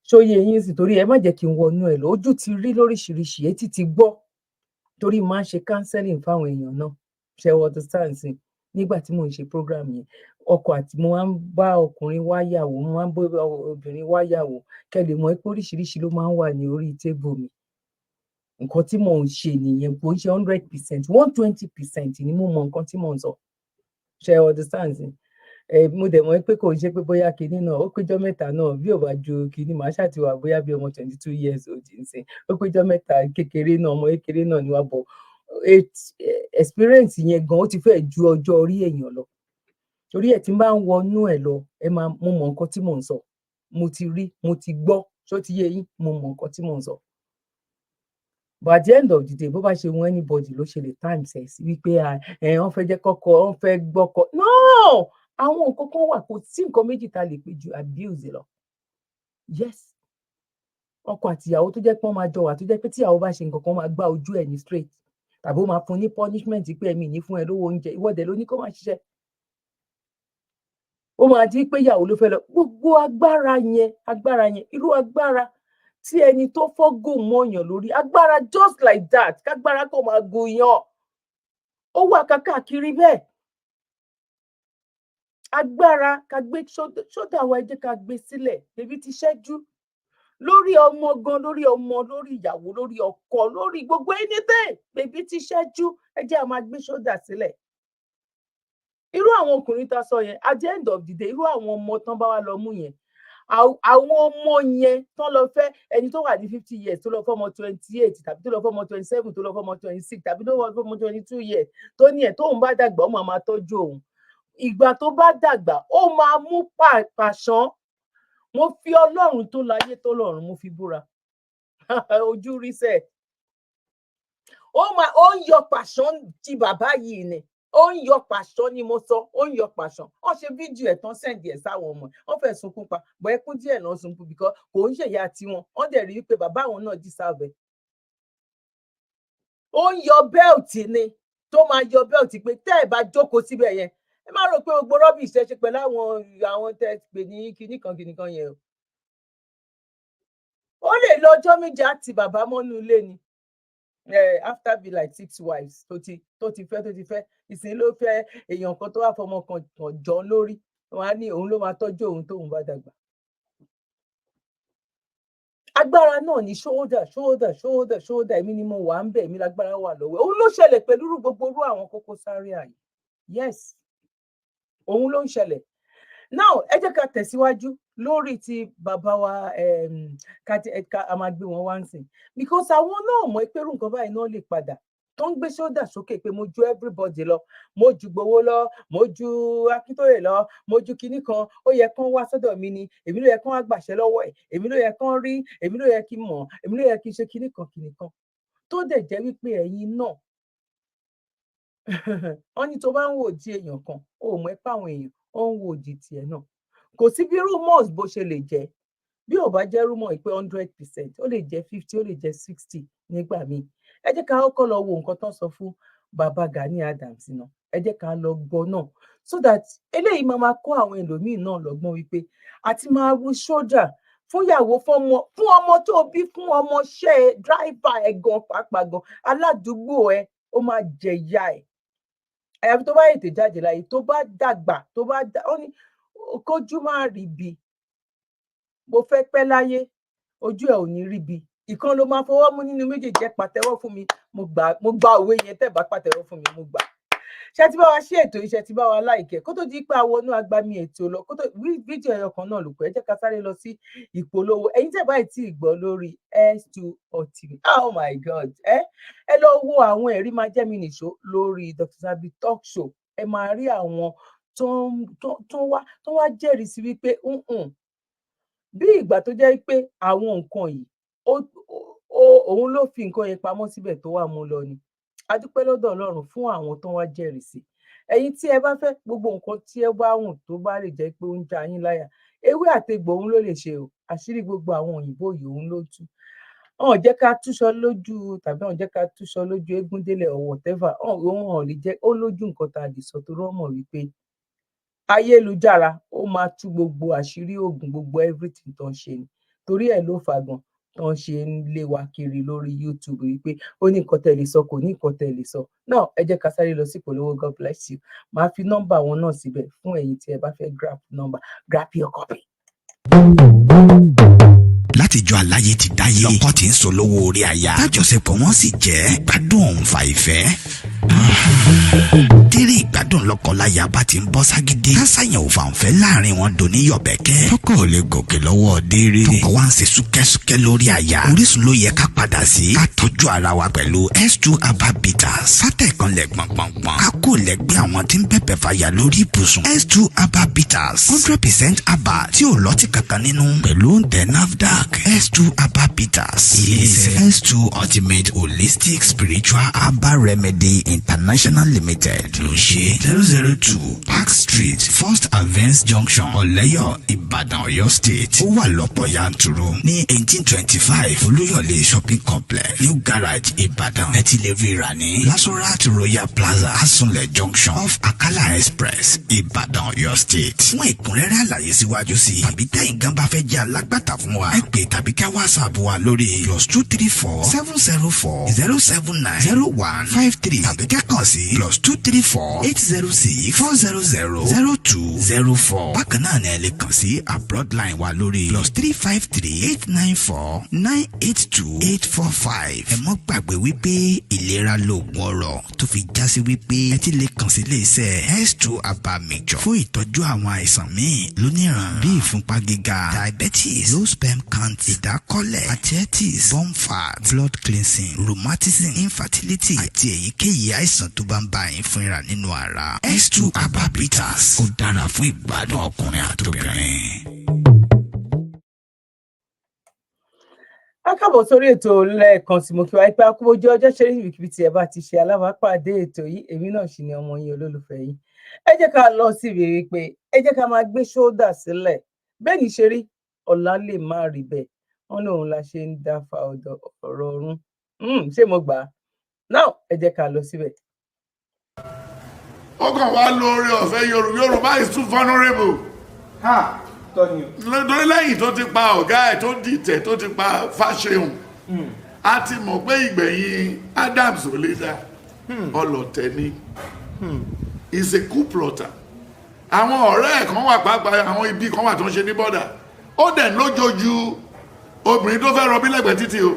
Ṣó yé yín sì? Torí ẹ má jẹ́ kí n wọnú ẹ̀ lọ. Ojú ti rí lóríṣiríṣi, etí ti gbọ́, torí máa ń ṣe counseling fáwọn èèyàn náà. Ṣe understand sí? Nígbà tí mò ń ṣe program yẹn, ọkọ àti mo máa ń bá ọkùnrin wáyàwó, mo máa ń bá obìnrin wáyàwó. Kẹ́ lè mọ̀ pé oríṣiríṣi ló máa ń wà ní orí table mi. Nǹkan tí mò ń ṣe nìyẹn. Kò ń ṣe 100%, 120% ni mo mọ nǹkan tí mò ń sọ. Ṣe understand sí? Ẹ mo dẹ̀ mọ̀ pé kò ń ṣe pé bóyá kinní náà ó péjọ mẹ́ta náà, bí ò bá ju kinní màá ṣàtiwà bóyá bí ọmọ 22 years old nsìn, ó péjọ mẹ́ta kékeré náà, ọmọ kékeré náà ni wàá bọ̀. Experience yẹn gan, ó ti fẹ́ ju ọjọ́ orí èèyàn lọ, torí ẹ̀ tí n bá ń wọnú ẹ̀ lọ, ẹ máa mo mọ nǹkan tí mò ń sọ. Mo ti rí, mo ti gbọ́. Ṣó ti yé yín? Mo mọ nǹkan tí mò ń sọ. But at the end of the day, bó bá ṣe wọn, anybody ló ṣe lè times ẹ̀ sí wípé ẹ wọ́n fẹ́ jẹ́ kọ́kọ́, wọ́n fẹ́ gbọ́kọ. No, àwọn nǹkan kan wà, kò sí nǹkan méjì tá a lè pè ju abuse lọ. Yes, ọkọ àtìyàwó tó jẹ́ pé wọ́n máa jọ wà, tó jẹ́ pé tíyàwó bá ṣe nǹkan kan, máa gbá ojú ẹ̀ ní straight, tàbí ó máa fún ní punishment pé ẹ̀mí ní fún ẹ lówó oúnjẹ, ìwọ́dẹ̀ ló ní kó máa ṣiṣẹ́, ó máa di pé ìyàwó ló fẹ́ lọ. Gbogbo agbára yẹn, agbára yẹn, irú agbára tí ẹni tó fọ́gò mọ́yàn lórí agbára, just like that, kágbára kò máa gun yàn, ó wà kákàkiri bẹ́ẹ̀. Agbára ká gbé ṣódà wa, ẹ jẹ́ ká gbé sílẹ̀. Ebi ti ṣẹ́jú lórí ọmọ gan, lórí ọmọ, lórí ìyàwó, lórí ọkọ, lórí gbogbo anything. Baby ti ṣẹ́jú, ẹ jẹ́ a máa gbé ṣódà sílẹ̀. Irú àwọn ọkùnrin tá a sọ yẹn, at the end of the day, irú àwọn ọmọ tán bá wá lọ mú yẹn, àwọn ọmọ yẹn tán lọ fẹ́, ẹni tó wà ní 50 years tó lọ fọmọ 28, tàbí tó lọ fọmọ 27, tó lọ fọmọ 26, tàbí tó lọ fọmọ 22 years, tó ní ẹ̀ tóun bá dàgbà, ó máa máa tọ́jú òun. Ìgbà tó bá dàgbà, ó máa mú pàṣán. Mo fi Ọlọ́run tó láyé tó lọ́run, mo fi búra, ojú rí sẹ́ẹ̀. Ó máa, ó ń yọ pàṣán ti bàbá yìí ni, ó ń yọ pàṣán ni mo sọ, ó ń yọ pàṣán. Wọ́n ṣe fídíò ẹ̀ tán, send ẹ̀ sáwọn ọmọ, wọ́n fẹ́ sunkún pa bọ̀, ẹkún díẹ̀ náà sunkún, because kò ń ṣèyá tiwọn. Wọ́n dẹ̀ rí i pé bàbá àwọn náà deserve ẹ̀. Ó ń yọ belt ni, tó máa yọ belt pé tẹ́ ẹ̀ bá jókòó síbẹ̀ yẹn, ẹ má rò pé gbogbo rubbish ẹ ṣe pẹ̀lú àwọn tẹ́ pè ní kinní kan kinní kan yẹn o. Ó lè lọ ọjọ́ méje àti bàbá mọ́nú ilé ni, after be like six wives tó ti fẹ́, tó ti fẹ́, ìsìn ló fẹ́ èèyàn kan tó wá fọmọ kan kan jọ lórí. Wọn á ní òun ló máa tọ́jú òun tóun bá dàgbà. Agbára náà ní shoulder, shoulder, shoulder, shoulder. Èmi ni mo wà ń bẹ̀, èmi lágbára wà lọ́wọ́. Òun ló ṣẹlẹ̀ pẹ̀lú irú gbogbo irú àwọn Koko Zaria yìí. Yes, òun ló ń ṣẹlẹ̀. Now, ẹ jẹ́ ká tẹ̀síwájú lórí ti bàbá wa. Ká a máa gbé wọn wá ń sìn, because àwọn náà mọ̀ pé irú nǹkan báyìí náà lè padà tó ń gbé shoulder sókè pé mo ju everybody lọ, mo ju Gbowó lọ, mo ju Akíntóyè lọ, mo ju kinní kan. Ó yẹ kán wá sọ́dọ̀ mi ni, èmi ló yẹ kán wá gbàṣẹ lọ́wọ́ ẹ̀, èmi ló yẹ kán rí, èmi ló yẹ kí n mọ̀, èmi ló yẹ kí n ṣe kinní kan kinní kan. Tó dẹ̀ jẹ́ wípé ẹ̀yin náà, wọ́n ní tó bá ń wò di èèyàn kan, ó mọ̀ ẹ́ pé àwọn èèyàn ó ń wo òdì tiẹ̀ náà. Kò sí bí rumors bó ṣe lè jẹ́, bí ò bá jẹ́ rumor pé 100%, ó lè jẹ́ 50, ó lè jẹ́ 60 nígbà míì. Ẹ jẹ́ ká kọ́kọ́ lọ wo nǹkan tó ń sọ fún bàbá Gani Adams náà. Ẹ jẹ́ ká lọ gbọ́ náà, so that eléyìí máa máa kó àwọn ẹlòmíín náà lọ́gbọ́n wípé àti máa ru sójà fún ìyàwó, fọmọ, fún ọmọ tó bí, fún ọmọọṣẹ́ driver ẹ gan, pàápàá gan aládùúgbò ẹ, ó máa jẹ̀yà ẹ̀. Àyàfi tó bá ètè jáde láyé, tó bá dàgbà, tó bá dá ó ní kójú má rí bi. Mo fẹ́ pẹ́ láyé, ojú ẹ̀ ò ní rí bi. Ìkan ló máa fọwọ́ mú nínú méjèèjì. Ẹ pàtẹ́wọ́ fún mi. Mo gbà, mo gba òwe yẹn. Tẹ́ bá pàtẹ́wọ́ fún mi, mo gbà. Ṣé ti bá wa ṣe ètò iṣẹ́ ti bá wa láìkẹ́ kó tó di pé a wọnú agbami ètò lọ, kó tó fídíò ẹyọ kan náà ló pẹ́. Ẹ jẹ́ ká sáré lọ sí ìpolówó. Ẹ̀yin tẹ́ báyìí tí ì gbọ́ lórí S2 Ultimate, oh my God, ẹ lọ wo àwọn ẹ̀rí máa jẹ́ mi nìṣó lórí Dr. Zabby Talk Show. Ẹ máa rí àwọn tó wá jẹ́rìí sí wípé bí ìgbà tó jẹ́ pé àwọn nǹkan yìí, òun ló fi nǹkan yẹn pamọ́ síbẹ̀ tó wà mú lọ ni. A dúpẹ́ lọ́dọ̀ Ọlọ́run fún àwọn tó wá jẹ́rìí sí. Ẹ̀yin tí ẹ bá fẹ́ gbogbo nǹkan tí ẹ bá wùn, tó bá lè jẹ́ pé ó ń já yín láyà, ewé àtegbò òun ló lè ṣe o. Àṣírí gbogbo àwọn òyìnbó yìí, òun ló tú. Wọn jẹ́ ká túṣọ lójú tàbí wọn jẹ́ ká túṣọ lójú eégún délẹ̀ or whatever. Òun hàn lè jẹ́ ó lójú nǹkan tá a lè sọ, torí wọ́n mọ̀ wípé ayélujára ó máa tú gbogbo àṣírí oògùn, gbogbo everything tó ń ṣe ni. Torí ẹ̀ ló fà gan tó ń ṣe ń lé wa kiri lórí YouTube wípé ó ní nǹkan tẹ́ lè sọ, kò ní nǹkan tẹ́ lè sọ náà. Ẹ jẹ́ ká sáré lọ sí ìpolówó. God bless you. Màá fi nọ́mbà wọn náà síbẹ̀ fún ẹ̀yin tí ẹ bá fẹ́ grab number, grab your copy. Látijọ́ aláyé ti dáyé, lọ́kọ tí ń sọ lówó orí aya, tájọṣepọ̀ wọn sì jẹ́ gbádùn òun fa ìfẹ́ dérè. Ìgbádùn lọ́kọláya bá ti ń bọ́ ságídé, kásáyàn ò fàǹfẹ́ láàrin wọn dòní yọ̀bẹ̀kẹ́. Tọkọ ò lè gòkè lọ́wọ́ dérè, tọkọ wa ń ṣe súkẹ́súkẹ́ lórí aya. Orísun ló yẹ ká padà sí, ká tọ́jú ara wa pẹ̀lú S2 Herbal Bitters. Sátẹ̀kanlẹ̀ gbọ̀ngbọ̀ngbọ̀n, ká kó lẹ́gbẹ́ àwọn tí ń bẹ̀bẹ̀ fàyà lórí ibùsùn. S2 Herbal Bitters, 100% herbal tí ò lọ́tí kankan nínú, pẹ̀lú òǹtẹ̀ NAFDAC. S2 Herbal Bitters, ilé-iṣẹ́ S2 Ultimate Holistic Spiritual Herbal Remedy International Limited ló ṣe. 002 Park Street, First Avance Junction, Ọ̀lẹ́yọ̀, Ìbàdàn, Ọ̀yọ́ State. Ó wà lọ́pọ̀ yanturu ní 1825 Olúyọ̀lé Shopping Complex, New Garage, Ìbàdàn. Ẹ ti lè rí rà ní Lasorat Royal Plaza, Asunlẹ̀ Junction, off Akala Express, Ìbàdàn, Ọ̀yọ́ State. Fún ẹ̀kúnrẹ́rẹ́ àlàyé síwájú sí i tàbí tẹ́yin gan bá fẹ́ jẹ́ alágbàtà fún wa, ẹ pè tàbí ká WhatsApp wa lórí +234 704 079 0153 tàbí ká kàn sí +234 806 400 0204. Bákan náà ni ẹ lè kàn sí abroad line wa lórí +353 894 982 845. Ẹ mọ́ gbàgbé wípé ìlera lóògùn ọrọ̀, tó fi já sí wípé ẹ ti lè kàn sí iléeṣẹ́ S2 Herbal Mixture fún ìtọ́jú àwọn àìsàn míì lóníran bíi ìfúnpá gíga, diabetes, low sperm count, ìdákọ́lẹ̀, arthritis, bone fat, blood cleansing, rheumatism, infertility àti èyíkéyìí àìsàn tó bá ń bá yín fínra nínú ara. S2 Herbal Bitters, ó dára fún ìgbádùn ọkùnrin àtobìnrin. A káàbọ̀ sórí ètò lẹ́ẹ̀kan tí mo kí wa pé akúbójú ọjọ́ ṣe rí ibikíbi tí ẹ bá ti ṣe alábàápàdé ètò yìí. Èmi náà sì ni ọmọ yín, olólùfẹ́ yín. Ẹ jẹ́ ká lọ síbi wípé ẹ jẹ́ ká máa gbé shoulder sílẹ̀. Bẹ́ẹ̀ ni ṣe rí, ọ̀la lè má rí bẹ́ẹ̀. Wọ́n lóun la ṣe ń dáfa ọ̀dọ̀ ọ̀rọ̀ ọ̀run. Ṣé mo gbà á now? Ẹ jẹ́ ká lọ síbẹ̀. Ó kàn wá lórí ọ̀fẹ́. Yorùbá is too vulnerable. Lórí lẹ́yìn tó ti pa ọ̀gá ẹ̀, tó dìtẹ̀, tó ti pa Fáṣẹ̀hùn, a ti mọ̀ pé ìgbẹ̀yìn Adams ò lè dá. Ọlọ̀tẹ̀ ni, is a coup plotter. Àwọn ọ̀rẹ́ ẹ̀ kan wà, pàápàá àwọn ibi kan wà tó ń ṣe ní border. Ó dẹ̀ lójoojú obìnrin tó fẹ́ rọbí lẹ́gbẹ̀ẹ́ títì o.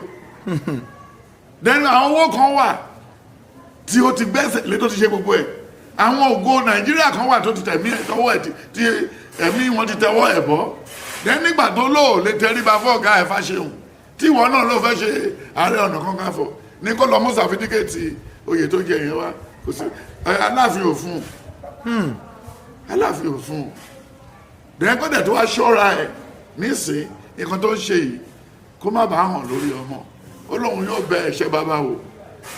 Then àwọn owó kan wà tí ó ti gbẹ́sẹ̀ lé, tó ti ṣe gbogbo ẹ̀. Àwọn ògo Nàìjíríà kan wà tó ti tẹ̀mí ẹ̀ tọwọ́ ẹ̀ tí ẹ̀mí wọn ti tẹwọ́ ẹ̀ bọ́. Then nígbà tó lóò lè tẹríba fún ọ̀gá ẹ̀ Fáṣẹ̀hùn, tí ìwọ náà ló fẹ́ ṣe Ààrẹ Ọ̀nà Kakanfò, ní kó lọ mú certificate oyè tó jẹ yẹn wá. Kò sí Aláàfin ò fún un, Aláàfin ò fún un. Then kó dẹ̀ tó wá ṣọ́ra ẹ̀ nísìn, nǹkan tó ń ṣe yìí, kó má bàa hàn lórí ọmọ. Ó lóun yóò bẹ ẹ̀ṣẹ̀ bàbá wò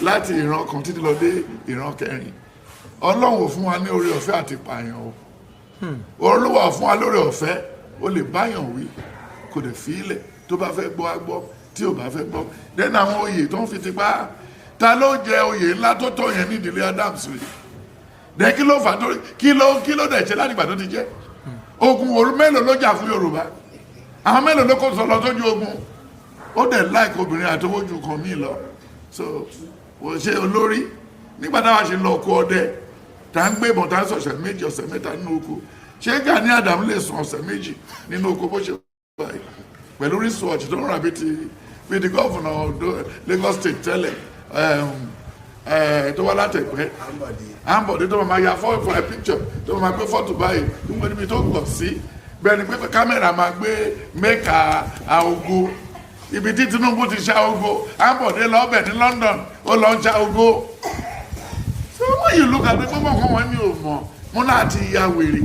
láti ìran kan títí lọ dé ìran kẹrin. Ọlọ́run ò fún wa ní oore ọ̀fẹ́ àti pààyàn o. Olúwa ò fún wa lórí ọ̀fẹ́. Ó lè báyàn wí, kò dẹ̀ fi ilẹ̀. Tó bá fẹ́ gbọ́, á gbọ́. Tí ò bá fẹ́ gbọ́, then àwọn oyè tó ń fi tipá, ta ló jẹ oyè ńlá tó tó yẹn ní ìdílé Adams rí? Then kí ló fà tó kí ló dẹ̀ ṣe láti ìgbà tó ti jẹ́? Ogun òru mélòó ló jà fún Yorùbá? Àwọn mélòó ló kó sọ lọ sójú ogun? Ó dẹ̀ like obìnrin àtọwójú kan míì lọ. So wọ́n ṣe olórí nígbà táwa ṣe lọ oko ọdẹ, tá ń gbé ìbọn, tá ń sọ̀sẹ̀ 2, ọ̀sẹ̀ 3 nínú oko. Ṣé Gani Adams lè sùn ọ̀sẹ̀ 2 nínú oko bó ṣe wà yìí pẹ̀lú wristwatch tó ń rà bíi ti governor Lagos State tẹ́lẹ̀, tó wá látẹ̀pẹ́, Ambode, tó máa ya fọ́ a picture, tó máa gbé fọ́tò báyìí nígbà níbi tó gbọ̀ sí, bẹ́ẹ̀ ni pé kámẹ́rà máa gbé mẹ́ka àogo ibi tí Tinubu ti ṣe àogo. Ambode lọ́bẹ̀ ní London, ó lọ ń ṣe àogo. So when you look at it, gbogbo nǹkan wọn mi ò mọ̀ mo náà ti ya wèrè.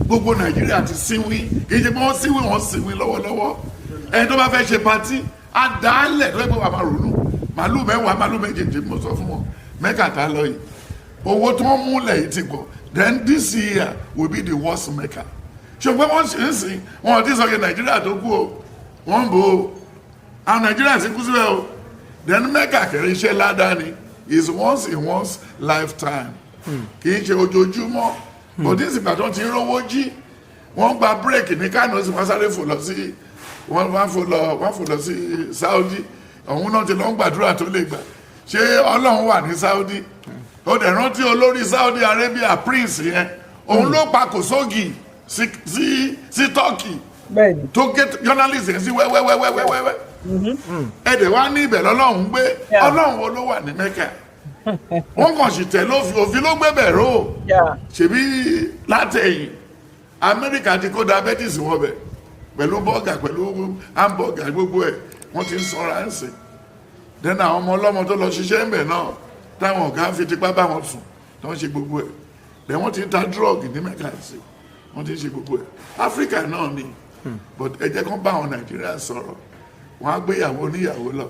Gbogbo Nàìjíríà ti sínwín. Kì í ṣe pé wọ́n sínwín, wọ́n sínwín lọ́wọ́lọ́wọ́. Ẹni tó bá fẹ́ ṣe party á dálẹ̀ tó yẹ pé wàá máa ronú màálù 10, màálù méjèèjì. Mo sọ fún wọn mẹ́kà tá lọ yìí, owó tó ń múlẹ̀ yìí ti pọ̀. Then this year will be the worst Mecca. Ṣùgbọ́n wọ́n ṣe ń sìn wọn ò tí sọ pé Nàìjíríà tó kú o, wọ́n ń bò ó, àwọn Nàìjíríà sì kú síbẹ̀ o. Then Mecca kẹrin, iṣẹ́ ládàá ni, is once in one's lifetime, kì í ṣe ojoojúmọ́. But this ìgbà tó ti ń rówó jí, wọ́n gba break ní Kánò sí, wọ́n sáré fò lọ sí, wọ́n fò lọ sí Saudi. Òun náà ti lọ ń gbàdúrà tó lè gbà. Ṣé Ọlọ́run wà ní Saudi? Ó dẹ̀ rántí olórí Saudi Arabia, prince yẹn, òun ló pa Khashoggi sí Turkey, tó gé journalist yẹn sí wẹ́wẹ́wẹ́wẹ́wẹ́. Ẹ dẹ̀ wá ní ibẹ̀ lọ́lọ́run gbé. Ọlọ́run wo ló wà ní Mecca? Wọ́n kàn sì tẹ̀ lófin, òfin ló gbé bẹ̀ ró. Ṣèbí látẹ̀yìn, Amẹ́ríkà ti kó diabetes wọ́n bẹ̀ pẹ̀lú burger, pẹ̀lú hamburger, gbogbo ẹ̀ wọ́n ti ń sanra ń sìn. Then àwọn ọmọ ọlọ́mọ tó lọ ṣiṣẹ́ ń bẹ̀ náà, táwọn ọ̀gá fi tipá bá wọn sùn, tó ń ṣe gbogbo ẹ̀. Then wọ́n ti ń ta drug ní Mecca sí, wọ́n ti ń ṣe gbogbo ẹ̀. Áfíríkà náà ni, but ẹ jẹ́ kán bá àwọn Nàìjíríà sọ̀rọ̀. Wọ́n á gbé ìyàwó oníyàwó lọ,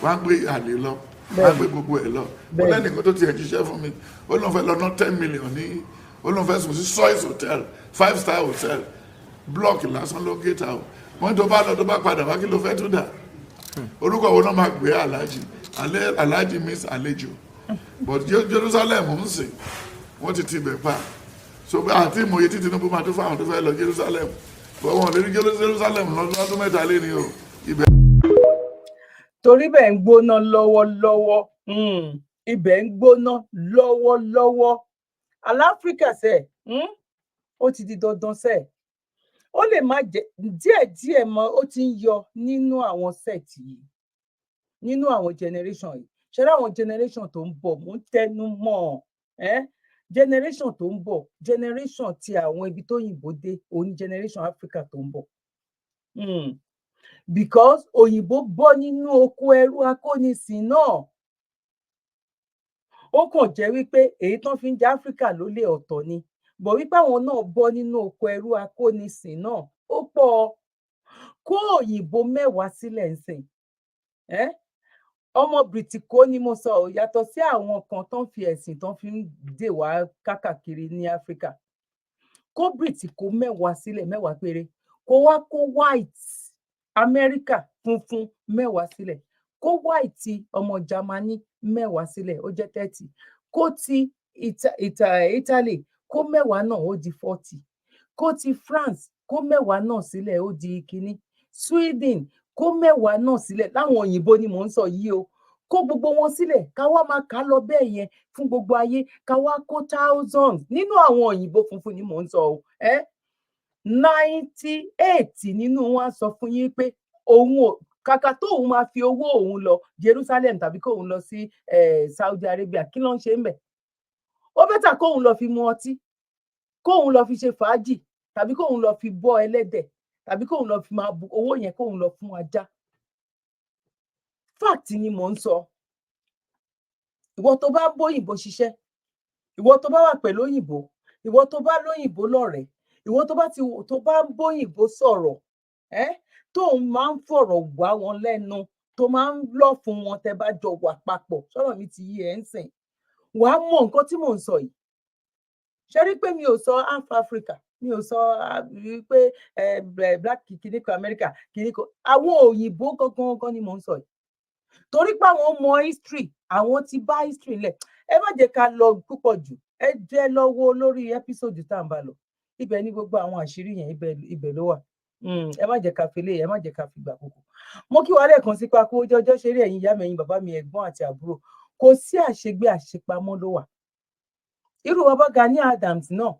wọ́n á gbé àlè lọ, wọ́n á gbé gbogbo ẹ̀ lọ. Ó lẹ́nìkan tó tiẹ̀ jíṣẹ́ fún mi, ó lóun fẹ́ lọ ná 10 million ní, ó lóun fẹ́ sùn sí Sois Hotel, five star hotel, block lásán ló gé ta o. Wọ́n tó bá lọ, tó bá padà wá, kí ló fẹ́ tún dà? Orúkọ wo náà máa gbé? Aláàjì, aláàjì means àlejò. But Jerusalem ń sìn, wọ́n ti tibẹ̀ pa. So àti ìmọ̀ye tí Tinubu máa tó fáwọn tó fẹ́ lọ Jerusalem, but wọn ò lè rí Jerusalem lọ́dún 3 lé ní o ibẹ̀. Torí bẹ́ẹ̀ ń gbóná lọ́wọ́lọ́wọ́, ibẹ̀ ń gbóná lọ́wọ́lọ́wọ́. Aláfíríkà sẹ̀, ó ti di dandan sẹ̀, ó lè má jẹ́ díẹ̀díẹ̀ mọ́, ó ti ń yọ nínú àwọn set yìí, nínú àwọn generation yìí. Ṣe láwọn generation tó ń bọ̀, mò ń tẹnu mọ́ ẹ́, generation tó ń bọ̀, generation ti àwọn ibi tó yìnbó dé, òun ní generation Africa tó ń bọ̀. Because òyìnbó bọ́ nínú oko ẹrú akónisìn náà. Ó kàn jẹ́ wípé èyí tán fi ń jẹ Áfíríkà lólè ọ̀tọ̀ ni, bọ̀ wípé àwọn náà bọ́ nínú oko ẹrú akónisìn náà, ó pọ̀. Kó òyìnbó 10 sílẹ̀ ń sìn ẹ́, ọmọ bìrìtìkó ni mo sọ ọ́, yàtọ̀ sí àwọn kan tó ń fi ẹ̀sìn tó fi ń dè wá kákàkiri ní Áfíríkà. Kó bìrìtìkó 10 sílẹ̀, 10 péré, kó wá kó white Amẹ́ríkà funfun 10 sílẹ̀, kó white ọmọ Jámánì 10 sílẹ̀, ó jẹ́ 30. Kó ti Italy, kó 10 náà, ó di 40. Kó ti France, kó 10 náà sílẹ̀, ó di kínní. Sweden, kó 10 náà sílẹ̀. Láwọn òyìnbó ni mò ń sọ yìí o. Kó gbogbo wọn sílẹ̀, ká wá máa kà á lọ bẹ́ẹ̀ yẹn fún gbogbo ayé, ká wá kó thousands nínú àwọn òyìnbó funfun ni mò ń sọ o. 98 nínú wọn á sọ fún yín pé òun ò kàkà tóun máa fi owó òun lọ Jerusalem tàbí kóun lọ sí Saudi Arabia, kí ló ń ṣe ń bẹ̀? Ó better kóun lọ fi mu ọtí, kóun lọ fi ṣe fàájì, tàbí kóun lọ fi bọ́ ẹlẹ́dẹ̀, tàbí kóun lọ fi máa bu owó yẹn, kóun lọ fún ajá. Fact ni mò ń sọ. Ìwọ tó bá ń bóyìnbó ṣiṣẹ́, ìwọ tó bá wà pẹ̀lú òyìnbó, ìwọ tó bá lóyìnbó lọ́rẹ̀ẹ́, ìwọ tó bá ti tó bá ń bóyìnbó sọ̀rọ̀, ẹ́ tó máa ń fọ̀rọ̀ wá wọn lẹ́nu, tó máa ń lọ fún wọn, tẹ́ bá jọ wà papọ̀, sọ̀rọ̀ mi ti yí ẹ̀ ń sìn, wàá mọ nǹkan tí mò ń sọ yìí. Ṣe rí pé mi ò sọ half Africa, mi ò sọ pé black kìíní kan, America kìíní kan, àwọn òyìnbó gangan gangan ni mò ń sọ yìí, torí pé àwọn mọ history, àwọn ti bá history lẹ̀. Ẹ má jẹ́ ká lọ púpọ̀ jù. Ẹ jẹ́ lọ wo lórí episode tá à ń bá lọ, ibẹ̀ ní gbogbo àwọn àṣírí yẹn, ibẹ̀ ló wà. Ẹ má jẹ́ ká fi lé, ẹ má jẹ́ ká fi gbà kókó. Mo kí wa lẹ́ẹ̀kan sí pákó ojú ọjọ́ ṣeré. Ẹ̀yin ìyá mi, ẹ̀yin bàbá mi, ẹ̀gbọ́n àti àbúrò, kò sí àṣegbé àṣepamọ́ ló wà. Irú bàbá Gani Adams náà,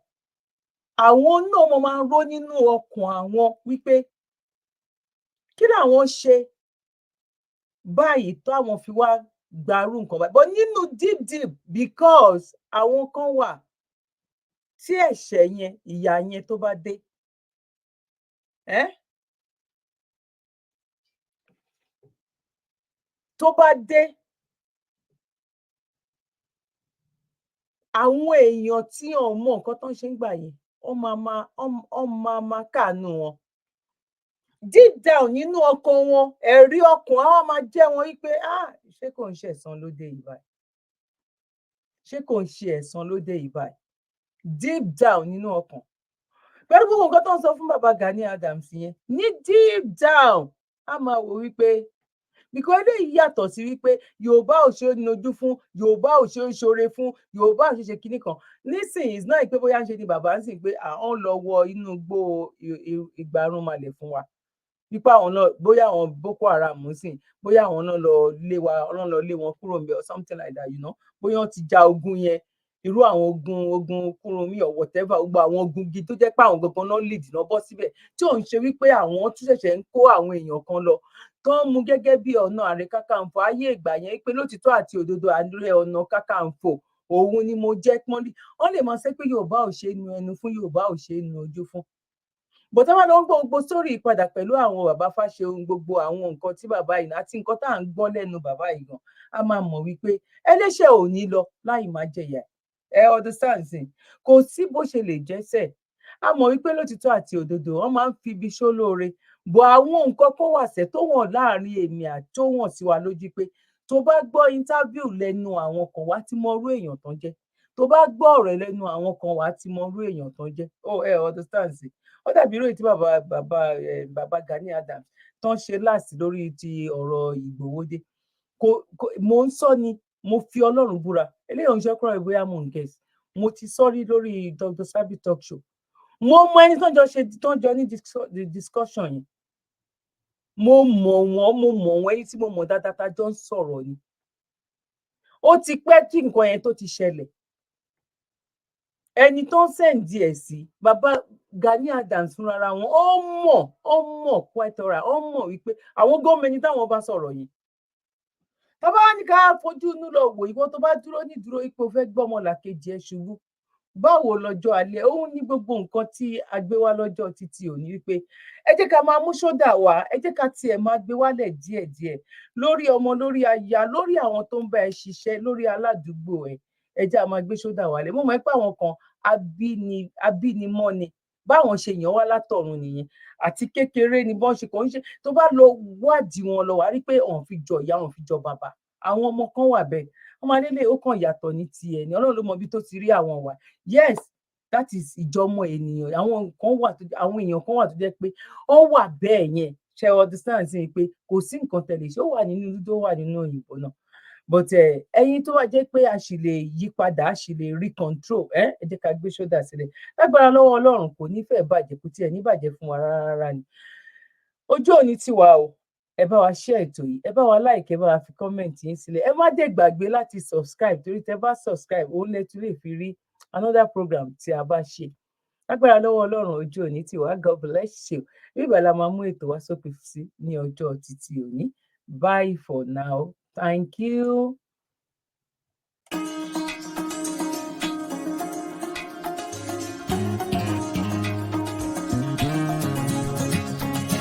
àwọn náà mo máa ń rò nínú ọkàn àwọn wípé kí làwọn ṣe báyìí táwọn fi wá gbarú nǹkan báyìí, but nínú deep deep, because àwọn kan wà tí ẹ̀ṣẹ̀ yẹn, ìyà yẹn tó bá dé, ẹ́ tó bá dé, àwọn èèyàn tí wọn mọ nǹkan tó ń ṣe ń gbà yẹn, wọ́n máa káàánú wọn. Deep down nínú ọkàn wọn, ẹ̀rí ọkàn á wá máa jẹ́ wọn wípé, ah, ṣé kò ń ṣe ẹ̀san ló dé yìí báyìí? Ṣé kò ń ṣe ẹ̀san ló dé yìí báyìí? Deep down nínú ọkàn, pẹ̀lú gbogbo nǹkan tó ń sọ fún bàbá Gani Adams yẹn, ní deep down, á máa wò wípé, because eléyìí yàtọ̀ sí wípé Yorùbá ò ṣe é nojú fún, Yorùbá ò ṣe é ṣoore fún, Yorùbá ò ṣe ṣe kinní kan nísìnyí. It's not pé bóyá ń ṣe ni bàbá ń sìn pé àwọn lọ wọ inú igbó ìgbàrúnmalẹ̀ fún wa, wípé àwọn náà, bóyá àwọn Boko Haram ń sìn, bóyá àwọn náà lọ lé wa, ọlọ́run lọ lé wọn kúrò níbẹ̀ or something like that, bóyá wọ́n ti ja ogun yẹn, irú àwọn ogun Kúrúnmí or whatever, gbogbo àwọn ogun gidi tó jẹ́ pé àwọn gangan náà lead náà bọ́ síbẹ̀, tí ò ń ṣe wípé àwọn tún ṣẹ̀ṣẹ̀ ń kó àwọn èèyàn kan lọ tó ń mú gẹ́gẹ́ bí ọ̀nà Ààrẹ Kakanfò ayé ìgbà yẹn, pé lótìtọ́ àti òdodo, Ààrẹ Ọ̀nà Kakanfò òun ni mo jẹ́ pọ́nlí. Wọ́n lè máa ṣe pé Yorùbá ò ṣe é nu ẹnu fún, Yorùbá ò ṣe é nu ojú fún, bọ̀tá bá lọ ń gbọ́ gbogbo sórí ìpadà pẹ̀lú àwọn bàbá Fáṣẹ̀hùn, gbogbo àwọn nǹkan tí bàbá yìí àti nǹkan tá à ń gbọ́ lẹ́nu bàbá yìí gan, a máa mọ̀ wípé ẹlẹ́ṣẹ̀ ò ní lọ láì má jẹ̀yà. Ẹ understand sí, kò sí bó ṣe lè jẹ́sẹ̀. A mọ̀ wípé lótìtọ́ àti òdodo, wọ́n máa ń fi ibi ṣólóore bọ̀. Àwọn nǹkan kan wà sẹ́ tó wọ̀n láàrin èmi àti tó wọ̀n sí wa lójú pé tó bá gbọ́ interview lẹ́nu àwọn kan, wá tí mọ irú èèyàn tán jẹ́. Tó bá gbọ́ ọ̀rọ̀ lẹ́nu àwọn kan, wá tí mọ irú èèyàn tán jẹ́. Ó ẹ understand sí, ó dàbí irú èyí tí bàbá Gani Adams tán ṣe last lórí ti ọ̀rọ̀ Ìgbòho dé. Kò mò ń sọ ni, mo fi Ọlọ́run búra, eléyìí ò ń ṣe kúrò bóyá mò ń guess. Mo ti sọ rí lórí Dr. Sabi Talk Show. Mo mọ ẹni tó ń jọ ṣe, tó ń jọ ní discussion yẹn. Mo mọ̀ wọ́n, mo mọ̀ wọ́n. Ẹni tí mo mọ̀ dáadáa tá jọ ń sọ̀rọ̀ ni. Ó ti pẹ́ tí nǹkan yẹn tó ti ṣẹlẹ̀. Ẹni tó ń send ẹ̀ sí bàbá Gani Adams fúnra wọn, ó mọ̀, ó mọ̀ quite alright. Ó mọ̀ wípé àwọn gómìnà táwọn bá sọ̀rọ̀ yẹn, tọ́ba wá ní ká fojú inú lọ wò, ìwọ tó bá dúró ní dúró ipò fẹ́ gbọ́mọ làkejì ẹ̀ ṣubú, báwo lọ́jọ́ alẹ́ òun ní gbogbo nǹkan tí a gbé wá lọ́jọ́ títí òní, wípé ẹ jẹ́ ká máa mú ṣódà wá, ẹ jẹ́ ká tiẹ̀ máa gbé wálẹ̀ díẹ̀díẹ̀ lórí ọmọ, lórí aya, lórí àwọn tó ń bá ẹ ṣiṣẹ́, lórí aládùúgbò ẹ. Ẹ jẹ́ a máa gbé ṣódà wálẹ̀. Mo mọ̀ pé àwọn kan abínimọ́ni, báwọn ṣe yàn wá látọ̀run nìyẹn, àti kékeré ni bọ́n ṣe kàn ń ṣe. Tó bá lọ wádìí wọn lọ, wàá rí pé òun fi jọ ìyá, òun fi jọ bàbá. Àwọn ọmọ kan wà bẹ́ẹ̀, wọ́n máa lélẹ̀, ó kàn yàtọ̀ ní tiẹ̀ ní. Ọlọ́run ló mọ ibi tó ti rí àwọn wà. Yes, that is ìjọmọ ènìyàn. Àwọn kan wà tó, àwọn èèyàn kan wà tó jẹ́ pé ó wà bẹ́ẹ̀ yẹn. Ṣe understand sí pé kò sí nǹkan tẹ̀lé ṣé ó wà nínú dúdú, ó wà nínú òyìnbó náà, but ẹ̀yin tó wá jẹ́ pé a sì lè yí padà, a sì lè rí control. Ẹ jẹ́ ká gbé ṣódà sílẹ̀. Lágbára lọ́wọ́ Ọlọ́run, kò ní fẹ́ bàjẹ́, kò tiẹ̀ ní bàjẹ́ fún wa rárá rárá ni. Ojú òní ti wà o. Ẹ bá wa share ètò yìí, ẹ bá wa like, ẹ bá wa fi comment yín sílẹ̀. Ẹ má dé gbàgbé láti subscribe, torí tẹ bá subscribe, òun lè tún lè fi rí another program tí a bá ṣe. Lágbára lọ́wọ́ Ọlọ́run, ojú òní tiwa. God bless you. Bí ìgbà la máa mú ètò wá sópin sí ní ọjọ́ títí òní. Bye for now, thank you.